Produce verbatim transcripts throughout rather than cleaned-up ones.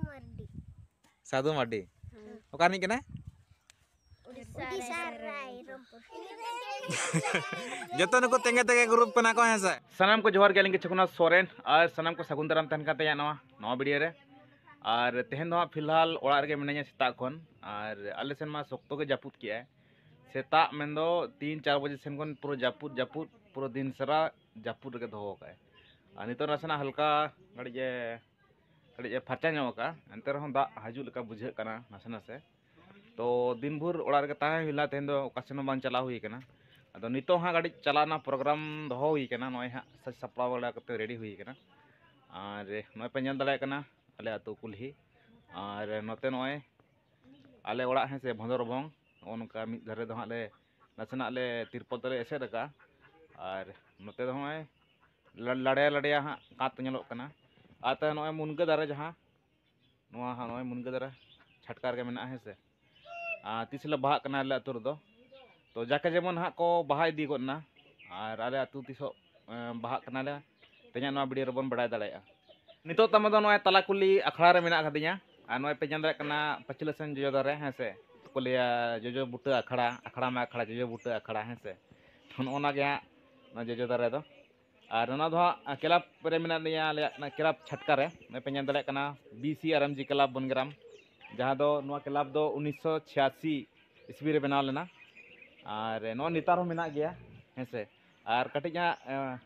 ᱢᱟᱨᱰᱤ᱾ ᱥᱟᱹᱫᱷᱩ ᱢᱟᱨᱰᱤ᱾ ᱚᱠᱟ ᱨᱤᱱᱤᱡ ᱠᱟᱱᱟᱭ? ᱩᱰᱤᱥᱟ ᱨᱟᱭᱨᱚᱝᱯᱩᱨ᱾ ᱡᱚᱛᱚ ᱱᱩᱠᱩ ᱛᱮᱸᱜᱮ ᱛᱮᱸᱜᱮ ᱜᱨᱩᱯ ᱠᱟᱱᱟ ᱠᱚ, ᱦᱮᱸ ᱥᱮ? ᱥᱟᱱᱟᱢ ᱠᱚ ᱡᱚᱦᱟᱨ ᱜᱮ, ᱟᱹᱞᱤᱧ ᱜᱮ ᱪᱷᱚᱠᱩᱱᱟᱛᱷ ᱥᱚᱨᱮᱱ, ᱟᱨ ᱥᱟᱱᱟᱢ ᱠᱚ ᱥᱟᱹᱜᱩᱱ ᱫᱟᱨᱟᱢ ᱛᱟᱦᱮᱱ ᱠᱟᱱ ᱛᱟᱭᱟ ᱱᱚᱣᱟ, ᱱᱚᱣᱟ ᱵᱷᱤᱰᱤᱭᱳ ᱨᱮ᱾ ᱟᱨ ᱛᱮᱦᱮᱧ ᱫᱚ ᱦᱟᱸᱜ ᱯᱷᱤᱞᱦᱟᱞ ᱚᱲᱟᱜ ᱨᱮᱜᱮ ᱢᱤᱱᱟᱹᱧᱟ ᱥᱮᱛᱟᱜ ᱠᱷᱚᱱ, ᱟᱨ ᱟᱞᱮ ᱥᱮᱱ ᱢᱟ ᱥᱚᱠᱛᱚ ᱜᱮ ᱡᱟᱹᱯᱩᱫ ᱠᱮᱜᱼᱟᱭ᱾ ᱥᱮᱛᱟᱜ ᱢᱮᱱᱫᱚ ᱛᱤᱱ ᱪᱟᱨ ᱵᱟᱡᱮ ᱥᱮᱱ ᱠᱷᱚᱱ ᱯᱩᱨᱟᱹ ᱡᱟᱹᱯᱩᱫ, ᱡᱟᱹᱯᱩᱫ, ᱯᱩᱨᱟᱹ ᱫᱤᱱ ᱥᱟᱨᱟ ᱡᱟᱹᱯᱩᱫ ᱨᱮᱜᱮ ᱫᱚᱦᱚ ᱟᱠᱟᱫᱼᱟᱭ᱾ ᱟᱨ ᱱᱤᱛᱚᱜ ᱱᱟᱥᱮᱱᱟᱜ ᱦᱟᱞᱠᱟ ᱠᱟᱹᱴᱤᱡ ᱮ, ᱠᱟᱹᱴᱤᱡ ᱮ ᱯᱷᱟᱨᱪᱟ ᱧᱚᱜ ᱟᱠᱟᱫᱼᱟ, ᱮᱱᱛᱮ ᱨᱮᱦᱚᱸ ᱫᱟᱜ ᱦᱤᱡᱩᱜ ᱞᱮᱠᱟ ᱵᱩᱡᱷᱟᱹᱜ ᱠᱟᱱᱟ ᱱᱟᱥᱮ ᱱᱟᱥᱮ᱾ ᱛᱚ ᱫᱤᱱ ᱵᱷᱳᱨ ᱚᱲᱟᱜ ᱨᱮᱜᱮ ᱛᱟᱦᱮᱸ ᱦᱩᱭ ᱞᱮᱱᱟ, ᱛᱮᱦᱮᱧ ᱫᱚ ᱚᱠᱟ ᱥᱮᱱ ᱦᱚᱸ ᱵᱟᱝ ᱪᱟᱞᱟᱣ ᱦᱩᱭ ᱠᱟᱱᱟ᱾ ᱟᱫᱚ ᱱᱤᱛᱚᱜ ᱦᱟᱸᱜ ᱠᱟᱹᱴᱤᱡ ᱪᱟᱞᱟᱜ ᱨᱮᱱᱟᱜ ᱯᱨᱳᱜᱨᱟᱢ ᱫᱚᱦᱚ ᱦᱩᱭ ᱠᱟᱱᱟ, ᱱᱚᱜᱼᱚᱭ ᱦᱟᱸᱜ ᱥᱟᱡᱽ ᱥᱟᱯᱲᱟᱣ ᱵᱟᱲᱟ ᱠᱟᱛᱮ ᱨᱮᱰᱤ ᱦᱩᱭ ᱠᱟᱱᱟ᱾ ᱟᱨ ᱱᱚᱜᱼᱚᱭ ᱯᱮ ᱧᱮᱞ ᱫᱟᱲᱮᱭᱟᱜ ᱠᱟᱱᱟ ᱟᱞᱮ ᱟᱹᱛᱩ ᱠᱩᱞᱦᱤ, ᱟᱨ ᱱᱚᱛᱮ ᱱᱚᱜᱼᱚᱭ ᱟᱞᱮ ᱚᱲᱟᱜ, ᱦᱮᱸ ᱥᱮ, ᱵᱷᱚᱸᱫᱚᱨ ᱵᱷᱚᱝ ᱱᱚᱜᱼᱚ ᱱᱚᱝᱠᱟ ᱢᱤᱫ ᱫᱷᱟᱨᱮ ᱫᱚ ᱦᱟᱸᱜ ᱞᱮ ᱱᱟᱥᱮᱱᱟᱜ ᱞᱮ ᱛᱤᱨᱯᱚᱞ ᱛᱮᱞᱮ ᱮᱥᱮᱫ ᱟᱠᱟᱫᱼᱟ᱾ ᱟᱨ ᱱᱚᱛᱮ ᱫᱚ ᱱᱚᱜᱼᱚᱭ ᱞᱟ-, ᱞᱟᱲᱮᱭᱟ ᱞᱟᱲᱮᱭᱟ ᱦᱟᱸᱜ ᱠᱟᱸᱛ ᱧᱮᱞᱚᱜ ᱠᱟᱱᱟ᱾ ᱟᱨ ᱛᱟᱦᱞᱮ ᱱᱚᱜᱼᱚᱭ ᱢᱩᱱᱜᱟᱹ ᱫᱟᱨᱮ ᱡᱟᱦᱟᱸ, ᱱᱚᱣᱟ ᱦᱟᱸᱜ ᱱᱚᱜᱼᱚᱭ ᱢᱩᱱᱜᱟᱹ ᱫᱟᱨᱮ ᱪᱷᱟᱴᱠᱟ ᱨᱮᱜᱮ ᱢᱮᱱᱟᱜᱼᱟ, ᱦᱮᱸ ᱥᱮ᱾ ᱟᱨ ᱛᱤᱥ ᱞᱮ ᱵᱟᱦᱟᱜ ᱠᱟᱱᱟ ᱟᱞᱮ ᱟᱹᱛᱩ ᱨᱮᱫᱚ, ᱛᱚ ᱡᱟᱠᱮ ᱡᱮᱢᱚᱱ ᱦᱟᱸᱜ ᱠᱚ ᱵᱟᱦᱟ ᱤᱫᱤ ᱜᱚᱫ ᱮᱱᱟ᱾ ᱟᱨ ᱟᱞᱮ ᱟᱹᱛᱩ ᱛᱤᱥᱚᱜ, ᱮᱸ, ᱵᱟᱦᱟᱜ ᱠᱟᱱᱟᱞᱮ, ᱛᱮᱦᱮᱧᱟᱜ ᱱᱚᱣᱟ ᱵᱷᱤᱰᱤᱭᱳ ᱨᱮᱵᱚᱱ ᱵᱟᱲᱟᱭ ᱫᱟᱲᱮᱭᱟᱜᱼᱟ᱾ ᱱᱤᱛᱚᱜ ᱛᱟᱢᱟ ᱫᱚ ᱱᱚᱜᱼᱚᱭ ᱛᱟᱞᱟ ᱠᱩᱞᱦᱤ ᱟᱠᱷᱲᱟ ᱨᱮ ᱢᱮᱱᱟᱜ ᱟᱠᱟᱫᱤᱧᱟ᱾ ᱟᱨ ᱱᱚᱜᱼᱚᱭ ᱯᱮ ᱧᱮᱞ ᱫᱟᱲᱮᱭᱟᱜ ᱠᱟᱱᱟ ᱯᱟᱹᱪᱷᱞᱟᱹ ᱥᱮᱱ ᱡᱚᱡᱚ ᱫᱟᱨᱮ, ᱦᱮᱸ ᱥᱮ, ᱠᱚ ᱞᱟᱹᱭᱟ ᱡᱚᱡᱚ ᱵᱩᱴᱟᱹ ᱟᱠᱷᱲᱟ, ᱟᱠᱷᱲᱟ ᱢᱟ ᱟᱠᱷᱲᱟ, ᱡᱚᱡᱚ ᱵᱩᱴᱟᱹ ᱟᱠᱷᱲᱟ, ᱦᱮᱸ ᱥᱮ᱾ ᱱᱚᱜᱼᱚ ᱱᱟ ᱜᱮ ᱦᱟᱸᱜ ᱱᱚᱣᱟ ᱡᱚᱡᱚ ᱫᱟᱨᱮ ᱫᱚ᱾ ᱟᱨ ᱱᱚᱣᱟ ᱫᱚ ᱦᱟᱸᱜ ᱠᱞᱟᱵᱽ ᱨᱮ ᱢᱮᱱᱟᱜ ᱞᱤᱧᱟ, ᱟᱞᱮᱭᱟᱜ ᱚᱱᱟ ᱠᱞᱟᱵᱽ ᱪᱷᱟᱴᱠᱟ ᱨᱮ᱾ ᱱᱚᱜᱼᱚᱭ ᱯᱮ ᱧᱮᱞ ᱫᱟᱲᱮᱭᱟᱜ ᱠᱟᱱᱟ ᱵᱤ ᱥᱤ ᱟᱨ ᱮᱢ ᱡᱤ ᱠᱞᱟᱵᱽ ᱵᱚᱱᱜᱨᱟᱢ, ᱡᱟᱦᱟᱸ ᱫᱚ ᱱᱚᱣᱟ ᱠᱞᱟᱵᱽ ᱫᱚ ᱩᱱᱤᱥᱥᱚ ᱪᱷᱤᱭᱟᱥᱤ ᱤᱥᱣᱤ ᱨᱮ ᱵᱮᱱᱟᱣ ᱞᱮᱱᱟ᱾ ᱟᱨ ᱱᱚᱜᱼᱚᱭ ᱱᱮᱛᱟᱨ ᱦᱚᱸ ᱢᱮᱱᱟᱜ ᱜᱮᱭᱟ, ᱦᱮᱸ ᱥᱮ᱾ ᱟᱨ ᱠᱟᱹᱴᱤᱡ ᱦᱟᱸᱜ, ᱮᱸ,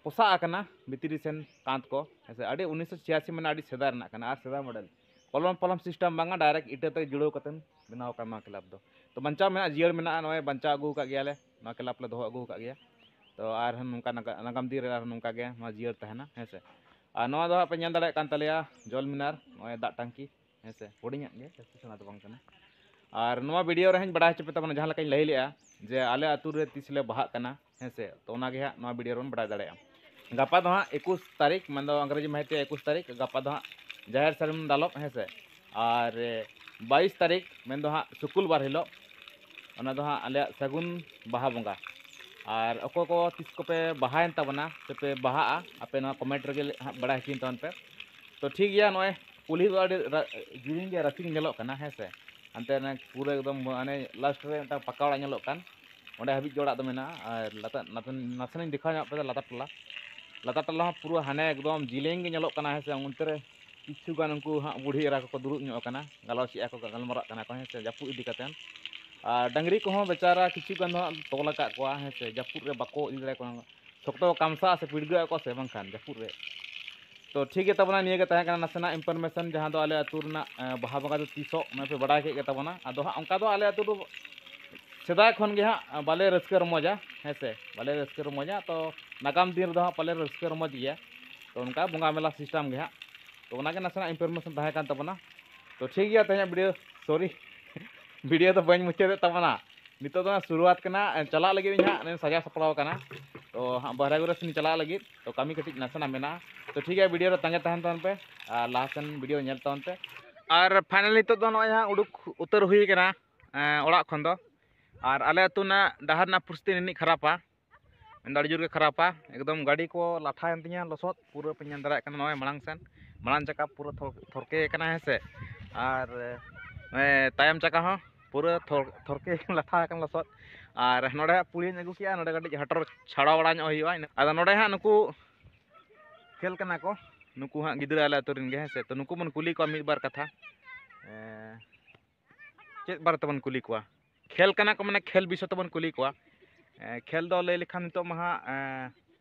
ᱯᱚᱥᱟᱜ ᱟᱠᱟᱱᱟ ᱵᱷᱤᱛᱨᱤ ᱥᱮᱱ ᱠᱟᱸᱛ ᱠᱚ, ᱦᱮᱸ ᱥᱮ᱾ ᱟᱹᱰᱤ ᱩᱱᱤᱥᱥᱚ ᱪᱷᱤᱭᱟᱥᱤ ᱢᱟᱱᱮ ᱟᱹᱰᱤ ᱥᱮᱫᱟᱭ ᱨᱮᱱᱟᱜ ᱠᱟᱱᱟ, ᱟᱨ ᱥᱮᱫᱟᱭ ᱢᱚᱰᱮᱞ᱾ ᱠᱚᱞᱚᱢ ᱯᱚᱞᱚᱢ ᱥᱤᱥᱴᱮᱢ ᱵᱟᱝᱟ, ᱰᱟᱭᱨᱮᱠᱴ ᱤᱴᱟᱹ ᱛᱮ ᱡᱩᱲᱟᱹᱣ ᱠᱟᱛᱮ ᱵᱮᱱᱟᱣ ᱟᱠᱟᱱ ᱱᱚᱣᱟ ᱠᱞᱟᱵᱽ ᱫᱚ᱾ ᱛᱚ ᱵᱟᱧᱪᱟᱣ ᱢᱮᱱᱟᱜᱼᱟ, ᱡᱤᱭᱟᱹᱲ ᱢᱮᱱᱟᱜᱼᱟ, ᱱᱚᱜᱼᱚᱭ ᱵᱟᱧᱪᱟᱣ ᱟᱹᱜᱩ ᱟᱠᱟᱫ ᱜᱮᱭᱟᱞᱮ, ᱱᱚᱣᱟ ᱠᱞᱟᱵᱽ ᱞᱮ ᱫᱚᱦᱚ ᱟᱹᱜᱩ ᱟᱠᱟᱫ ᱜᱮᱭᱟ᱾ ᱛᱚ ᱟᱨᱦᱚᱸ ᱱᱚᱝᱠᱟ ᱱᱟᱜᱟ-, ᱱᱟᱜᱟᱢ ᱫᱤᱱ ᱨᱮ ᱟᱨᱦᱚᱸ ᱱᱚᱝᱠᱟ ᱜᱮ ᱱᱚᱣᱟ ᱡᱤᱭᱟᱹᱲ ᱛᱟᱦᱮᱱᱟ, ᱦᱮᱸ ᱥᱮ᱾ ᱟᱨ ᱱᱚᱣᱟ ᱫᱚ ᱦᱟᱸᱜ ᱯᱮ ᱧᱮᱞ ᱫᱟᱲᱮᱭᱟᱜ ᱠᱟᱱ ᱛᱟᱞᱮᱭᱟ ᱡᱚᱞ ᱢᱤᱱᱟᱨ, ᱱᱚᱜᱼᱚᱭ ᱫᱟᱜ ᱴᱟᱝᱠᱤ, ᱦᱮᱸ ᱥᱮ, ᱦᱩᱰᱤᱧᱟᱜ ᱜᱮ, ᱡᱟᱹᱥᱛᱤ ᱥᱮᱬᱟ ᱫᱚ ᱵᱟᱝ ᱠᱟᱱᱟ᱾ ᱟᱨ ᱱᱚᱣᱟ ᱵᱷᱤᱰᱤᱭᱳ ᱨᱮ ᱦᱟᱸᱜ ᱤᱧ ᱵᱟᱲᱟᱭ ᱦᱚᱪᱚ ᱯᱮ ᱛᱟᱵᱚᱱᱟ, ᱡᱟᱦᱟᱸ ᱞᱮᱠᱟᱧ ᱞᱟᱹᱭ ᱞᱮᱜᱼᱟ ᱡᱮ ᱟᱞᱮ ᱟᱹᱛᱩ ᱨᱮ ᱛᱤᱥ ᱞᱮ ᱵᱟᱦᱟᱜ ᱠᱟᱱᱟ, ᱦᱮᱸ ᱥᱮ, ᱛᱚ ᱚᱱᱟ ᱜᱮ ᱦᱟᱸᱜ ᱱᱚᱣᱟ ᱵᱷᱤᱰᱤᱭᱳ ᱨᱮᱵᱚᱱ ᱵᱟᱲᱟᱭ ᱫᱟᱲᱮᱭᱟᱜᱼᱟ᱾ ᱜᱟᱯᱟ ᱫᱚ ᱦᱟᱸᱜ ᱮᱠᱩᱥ ᱛᱟᱹᱨᱤᱠᱷ, ᱢᱮᱱᱫᱚ ᱤᱝᱨᱮᱡᱤ ᱢᱟᱹᱦᱤᱛ ᱨᱮᱭᱟᱜ ᱮᱠᱩᱥ ᱛᱟᱹᱨᱤᱠᱷ, ᱜᱟᱯᱟ ᱫᱚ ᱦᱟᱸᱜ ᱡᱟᱦᱮᱨ ᱥᱟᱹᱲᱤᱢ ᱫᱟᱞᱚᱵ, ᱦᱮᱸ ᱥᱮ᱾ ᱟᱨ ᱵᱟᱭᱤᱥ ᱛᱟᱹᱨᱤᱠᱷ, ᱢᱮᱱᱫᱚ ᱦᱟᱸᱜ ᱥᱩᱠᱩᱞ ᱵᱟᱨ ᱦᱤᱞᱳᱜ, ᱚᱱᱟ ᱫᱚ ᱦᱟᱸᱜ ᱟᱞᱮᱭᱟᱜ ᱥᱟᱹᱜᱩᱱ ᱵᱟᱦᱟ ᱵᱚᱸᱜᱟ᱾ ᱟᱨ ᱚᱠᱚᱭ ᱠᱚ ᱛᱤᱥ ᱠᱚᱯᱮ ᱵᱟᱦᱟᱭᱮᱱ ᱛᱟᱵᱚᱱᱟ ᱥᱮᱯᱮ ᱵᱟᱦᱟᱜᱼᱟ, ᱟᱯᱮ ᱱᱚᱣᱟ ᱠᱚᱢᱮᱱᱴ ᱨᱮᱜᱮ ᱦᱟᱸᱜ ᱵᱟᱲᱟᱭ ᱦᱚᱪᱚᱧ ᱛᱟᱵᱚᱱ ᱯᱮ᱾ ᱛᱚ ᱴᱷᱤᱠ ᱜᱮᱭᱟ, ᱱᱚᱜᱼᱚᱭ ᱠᱩᱞᱦᱤ ᱫᱚ ᱟᱹᱰᱤ ᱨᱟ- ᱡᱤᱞᱤᱧ ᱜᱮ ᱨᱟᱥᱤᱝ ᱧᱮᱞᱚᱜ ᱠᱟᱱᱟ, ᱦᱮᱸ ᱥᱮ᱾ ᱦᱟᱱᱛᱮ ᱚᱱᱮ ᱯᱩᱨᱟᱹ ᱮᱠᱫᱚᱢ ᱦᱟᱱᱮ ᱞᱟᱥᱴ ᱨᱮ ᱢᱤᱫᱴᱟᱝ ᱯᱟᱠᱟ ᱚᱲᱟᱜ ᱧᱮᱞᱚᱜ ᱠᱟᱱ, ᱚᱸᱰᱮ ᱦᱟᱹᱵᱤᱡ ᱜᱮ ᱚᱲᱟᱜ ᱫᱚ ᱢᱮᱱᱟᱜᱼᱟ᱾ ᱟᱨ ᱞᱟᱛᱟᱨ ᱱᱟᱥᱮ- ᱱᱟᱥᱮᱱᱟᱜ ᱤᱧ ᱫᱮᱠᱷᱟᱣ ᱧᱚᱜ ᱟᱯᱮ ᱞᱟᱛᱟᱨ ᱴᱚᱞᱟ᱾ ᱞᱟᱛᱟᱨ ᱴᱚᱞᱟ ᱦᱚᱸ ᱯᱩᱨᱟᱹ ᱦᱟᱱᱮ ᱮᱠᱫᱚᱢ ᱡᱤᱞᱤᱧ ᱜᱮ ᱧᱮᱞᱚᱜ ᱠᱟᱱᱟ, ᱦᱮᱸ ᱥᱮ᱾ ᱚᱱᱛᱮ ᱨᱮ ᱠᱤᱪᱷᱩ ᱜᱟᱱ ᱩᱱᱠᱩ ᱦᱟᱸᱜ ᱵᱩᱲᱦᱤ ᱮᱨᱟ ᱠᱚᱠᱚ ᱫᱩᱲᱩᱵ ᱧᱚᱜ ᱟᱠᱟᱱᱟ, ᱜᱟᱞᱚᱪᱮᱜᱼᱟ ᱠᱚ, ᱜᱟᱞᱢᱟᱨᱟᱜ ᱠᱟᱱᱟ ᱠᱚ, ᱦᱮᱸ ᱥᱮ, ᱡᱟᱹᱯᱩᱫ ᱤᱫᱤ ᱠᱟᱛᱮ᱾ ᱟᱨ ᱰᱟᱹᱝᱨᱤ ᱠᱚᱦᱚᱸ ᱵᱮᱪᱟᱨᱟ ᱠᱤᱪᱷᱩ ᱜᱟᱱ ᱫᱚ ᱦᱟᱸᱜ ᱛᱚᱞ ᱟᱠᱟᱫ ᱠᱚᱣᱟ, ᱦᱮᱸ ᱥᱮ, ᱡᱟᱹᱯᱩᱫ ᱨᱮ ᱵᱟᱠᱚ ᱤᱫᱤ ᱫᱟᱲᱮᱭᱟᱜ ᱠᱟᱱᱟ, ᱥᱚᱠᱛᱚ ᱠᱟᱢᱥᱟᱜᱼᱟ ᱥᱮ ᱯᱤᱰᱜᱟᱹᱜ ᱟᱠᱚ ᱥᱮ ᱵᱟᱝᱠᱷᱟᱱ ᱡᱟᱹᱯᱩᱫ ᱨᱮ᱾ ᱛᱚ ᱴᱷᱤᱠ ᱜᱮ ᱛᱟᱵᱚᱱᱟ, ᱱᱤᱭᱟᱹ ᱜᱮ ᱛᱟᱦᱮᱸ ᱠᱟᱱᱟ ᱱᱟᱥᱮᱱᱟᱜ ᱤᱱᱯᱷᱚᱨᱢᱮᱥᱚᱱ, ᱡᱟᱦᱟᱸ ᱫᱚ ᱟᱞᱮ ᱟᱹᱛᱩ ᱨᱮᱱᱟᱜ ᱮ, ᱵᱟᱦᱟ ᱵᱚᱸᱜᱟ ᱫᱚ ᱛᱤᱥᱚᱜ, ᱚᱱᱟ ᱯᱮ ᱵᱟᱰᱟᱭ ᱠᱮᱫ ᱜᱮ ᱛᱟᱵᱚᱱᱟ᱾ ᱟᱫᱚ ᱦᱟᱸᱜ ᱚᱱᱠᱟ ᱫᱚ ᱟᱞᱮ ᱟᱹᱛᱩ ᱫᱚ ᱥᱮᱫᱟᱭ ᱠᱷᱚᱱ ᱜᱮ ᱦᱟᱸᱜ ᱵᱟᱞᱮ ᱨᱟᱹᱥᱠᱟᱹ ᱨᱚᱢᱚᱡᱟ, ᱦᱮᱸ ᱥᱮ, ᱵᱟᱞᱮ ᱨᱟᱹᱥᱠᱟᱹ ᱨᱚᱢᱚᱡᱟ᱾ ᱛᱚ ᱱᱟᱜᱟᱢ ᱫᱤᱱ ᱨᱮᱫᱚ ᱦᱟᱸᱜ ᱯᱟᱞᱮ ᱨᱟᱹᱥᱠᱟᱹ ᱨᱚᱢᱚᱡᱽ ᱜᱮᱭᱟ᱾ ᱛᱚ ᱚᱱᱠᱟ ᱵᱚᱸᱜᱟ ᱢᱮᱞᱟ ᱥᱤᱥᱴᱮᱢ ᱜᱮ ᱦᱟᱸᱜ᱾ ᱛᱚ ᱚᱱᱟᱜᱮ ᱱᱟᱥᱮᱱᱟᱜ ᱤᱱᱯᱷᱚᱨᱢᱮᱥᱚᱱ ᱛᱟᱦᱮᱸ ᱠᱟᱱ ᱛᱟᱵᱚᱱᱟ᱾ ᱛᱚ ᱴᱷᱤᱠ ᱜᱮᱭᱟ, ᱛᱮᱦᱮᱧᱟᱜ ᱵᱷᱤᱰᱤᱭᱳ, ᱥᱚᱨᱤ, ᱵᱷᱤᱰᱤᱭᱳ ᱫᱚ ᱵᱟᱹᱧ ᱢᱩᱪᱟᱹᱫᱮᱫ ᱛᱟᱵᱚᱱᱟ᱾ ᱱᱤᱛᱚᱜ ᱫᱚ ᱦᱟᱸᱜ ᱥᱩᱨᱩᱣᱟᱛ ᱠᱟᱱᱟ, ᱪᱟᱞᱟᱜ ᱞᱟᱹᱜᱤᱫ ᱤᱧ ᱦᱟᱸᱜ, ᱱᱚᱜᱼᱚᱭ ᱥᱟᱡᱟᱣ ᱥᱟᱯᱲᱟᱣ ᱠᱟᱱᱟ᱾ ᱛᱚ ᱦᱟᱸᱜ ᱵᱟᱦᱨᱮ ᱠᱚᱨᱮ ᱥᱮᱱ ᱪᱟᱞᱟᱜ ᱞᱟᱹᱜᱤᱫ, ᱛᱚ ᱠᱟᱹᱢᱤ ᱠᱟᱹᱴᱤᱡ ᱱᱟᱥᱮᱱᱟᱜ ᱢᱮᱱᱟᱜᱼᱟ᱾ ᱛᱚ ᱴᱷᱤᱠ ᱜᱮᱭᱟ, ᱵᱷᱤᱰᱤᱭᱳ ᱨᱮ ᱛᱟᱸᱜᱮ ᱛᱟᱦᱮᱱ ᱛᱟᱵᱚᱱ ᱯᱮ ᱟᱨ ᱞᱟᱦᱟ ᱥᱮᱱ ᱵᱷᱤᱰᱤᱭᱳ ᱧᱮᱞ ᱛᱟᱵᱚᱱ ᱯᱮ᱾ ᱟᱨ ᱯᱷᱟᱭᱱᱟᱞ ᱱᱤᱛᱚᱜ ᱫᱚ ᱱᱚᱜᱼᱚᱭ ᱦᱟᱸᱜ ᱩᱰᱩᱠ ᱩᱛᱟᱹᱨ ᱦᱩᱭ ᱠᱟᱱᱟ, ᱮᱸ, ᱚᱲᱟᱜ ᱠᱷᱚᱱ ᱫᱚ᱾ ᱟᱨ ᱟᱞᱮ ᱟᱹᱛᱩ ᱨᱮᱱᱟᱜ ᱰᱟᱦᱟᱨ ᱨᱮᱱᱟᱜ ᱯᱚᱨᱤᱥᱛᱷᱤᱛᱤ ᱱᱤᱱᱟᱹᱜ ᱠᱷᱟᱨᱟᱯᱟ, ᱢᱮᱱᱫᱚ ᱟᱹᱰᱤ ᱡᱳᱨ ᱜᱮ ᱠᱷᱟᱨᱟᱯᱟ᱾ ᱮᱠᱫᱚᱢ ᱜᱟᱹᱰᱤ ᱠᱚ ᱞᱟᱴᱷᱟᱭᱮᱱ ᱛᱤᱧᱟᱹ ᱞᱚᱥᱚᱫ, ᱯᱩᱨᱟᱹ ᱯᱮ ᱧᱮᱞ ᱫᱟᱲᱮᱭᱟᱜ ᱠᱟᱱᱟ ᱱᱚᱜᱼᱚᱭ ᱢᱟᱲᱟᱝ ᱥᱮᱱ, ᱢᱟᱲᱟᱝ ᱪᱟᱠᱟ ᱯᱩᱨᱟᱹ ᱛᱷᱚᱨ- ᱛᱷᱚᱨᱠᱮ ᱟᱠᱟᱱᱟ, ᱦᱮᱸ ᱥᱮ᱾ ᱟᱨ, ᱮ, ᱛᱟᱭᱚᱢ ᱪᱟᱠᱟ ᱦᱚᱸ ᱯᱩᱨᱟᱹ ᱛᱷᱚᱨ- ᱛᱷᱚᱨᱠᱮ ᱞᱟᱴᱷᱟ ᱟᱠᱟᱱ ᱞᱚᱥᱚᱫ᱾ ᱟᱨ ᱱᱚᱰᱮ ᱦᱟᱸᱜ ᱯᱩᱲᱤᱭᱟᱹᱧ ᱟᱹᱜᱩ ᱠᱮᱜᱼᱟ, ᱱᱚᱰᱮ ᱠᱟᱹᱴᱤᱡ ᱦᱚᱴᱚᱨ ᱪᱷᱟᱲᱟᱣ ᱵᱟᱲᱟ ᱧᱚᱜ ᱦᱩᱭᱩᱜᱼᱟ᱾ ᱤᱱᱟᱹ- ᱟᱫᱚ ᱱᱚᱰᱮ ᱦᱟᱸᱜ ᱱᱩᱠᱩ ᱠᱷᱮᱞ ᱠᱟᱱᱟ ᱠᱚ, ᱱᱩᱠᱩ ᱦᱟᱸᱜ ᱜᱤᱫᱽᱨᱟᱹ ᱟᱞᱮ ᱟᱹᱛᱩ ᱨᱮᱱ ᱜᱮ, ᱦᱮᱸ ᱥᱮ᱾ ᱛᱚ ᱱᱩᱠᱩ ᱵᱚᱱ ᱠᱩᱞᱤ ᱠᱚᱣᱟ ᱢᱤᱫ ᱵᱟᱨ ᱠᱟᱛᱷᱟ᱾ ᱮ, ᱪᱮᱫ ᱵᱟᱨᱮ ᱛᱮᱵᱚᱱ ᱠᱩᱞᱤ ᱠᱚᱣᱟ? ᱠᱷᱮᱞ ᱠᱟᱱᱟ ᱠᱚ, ᱢᱟᱱᱮ ᱠᱷᱮᱞ ᱵᱤᱥᱚᱭ ᱛᱮᱵᱚᱱ ᱠᱩᱞᱤ ᱠᱚᱣᱟ᱾ ᱮ, ᱠᱷᱮᱞ ᱫᱚ ᱞᱟᱹᱭ ᱞᱮᱠᱷᱟᱱ ᱱᱤᱛᱚᱜ ᱢᱟ ᱦᱟᱸᱜ, ᱮ,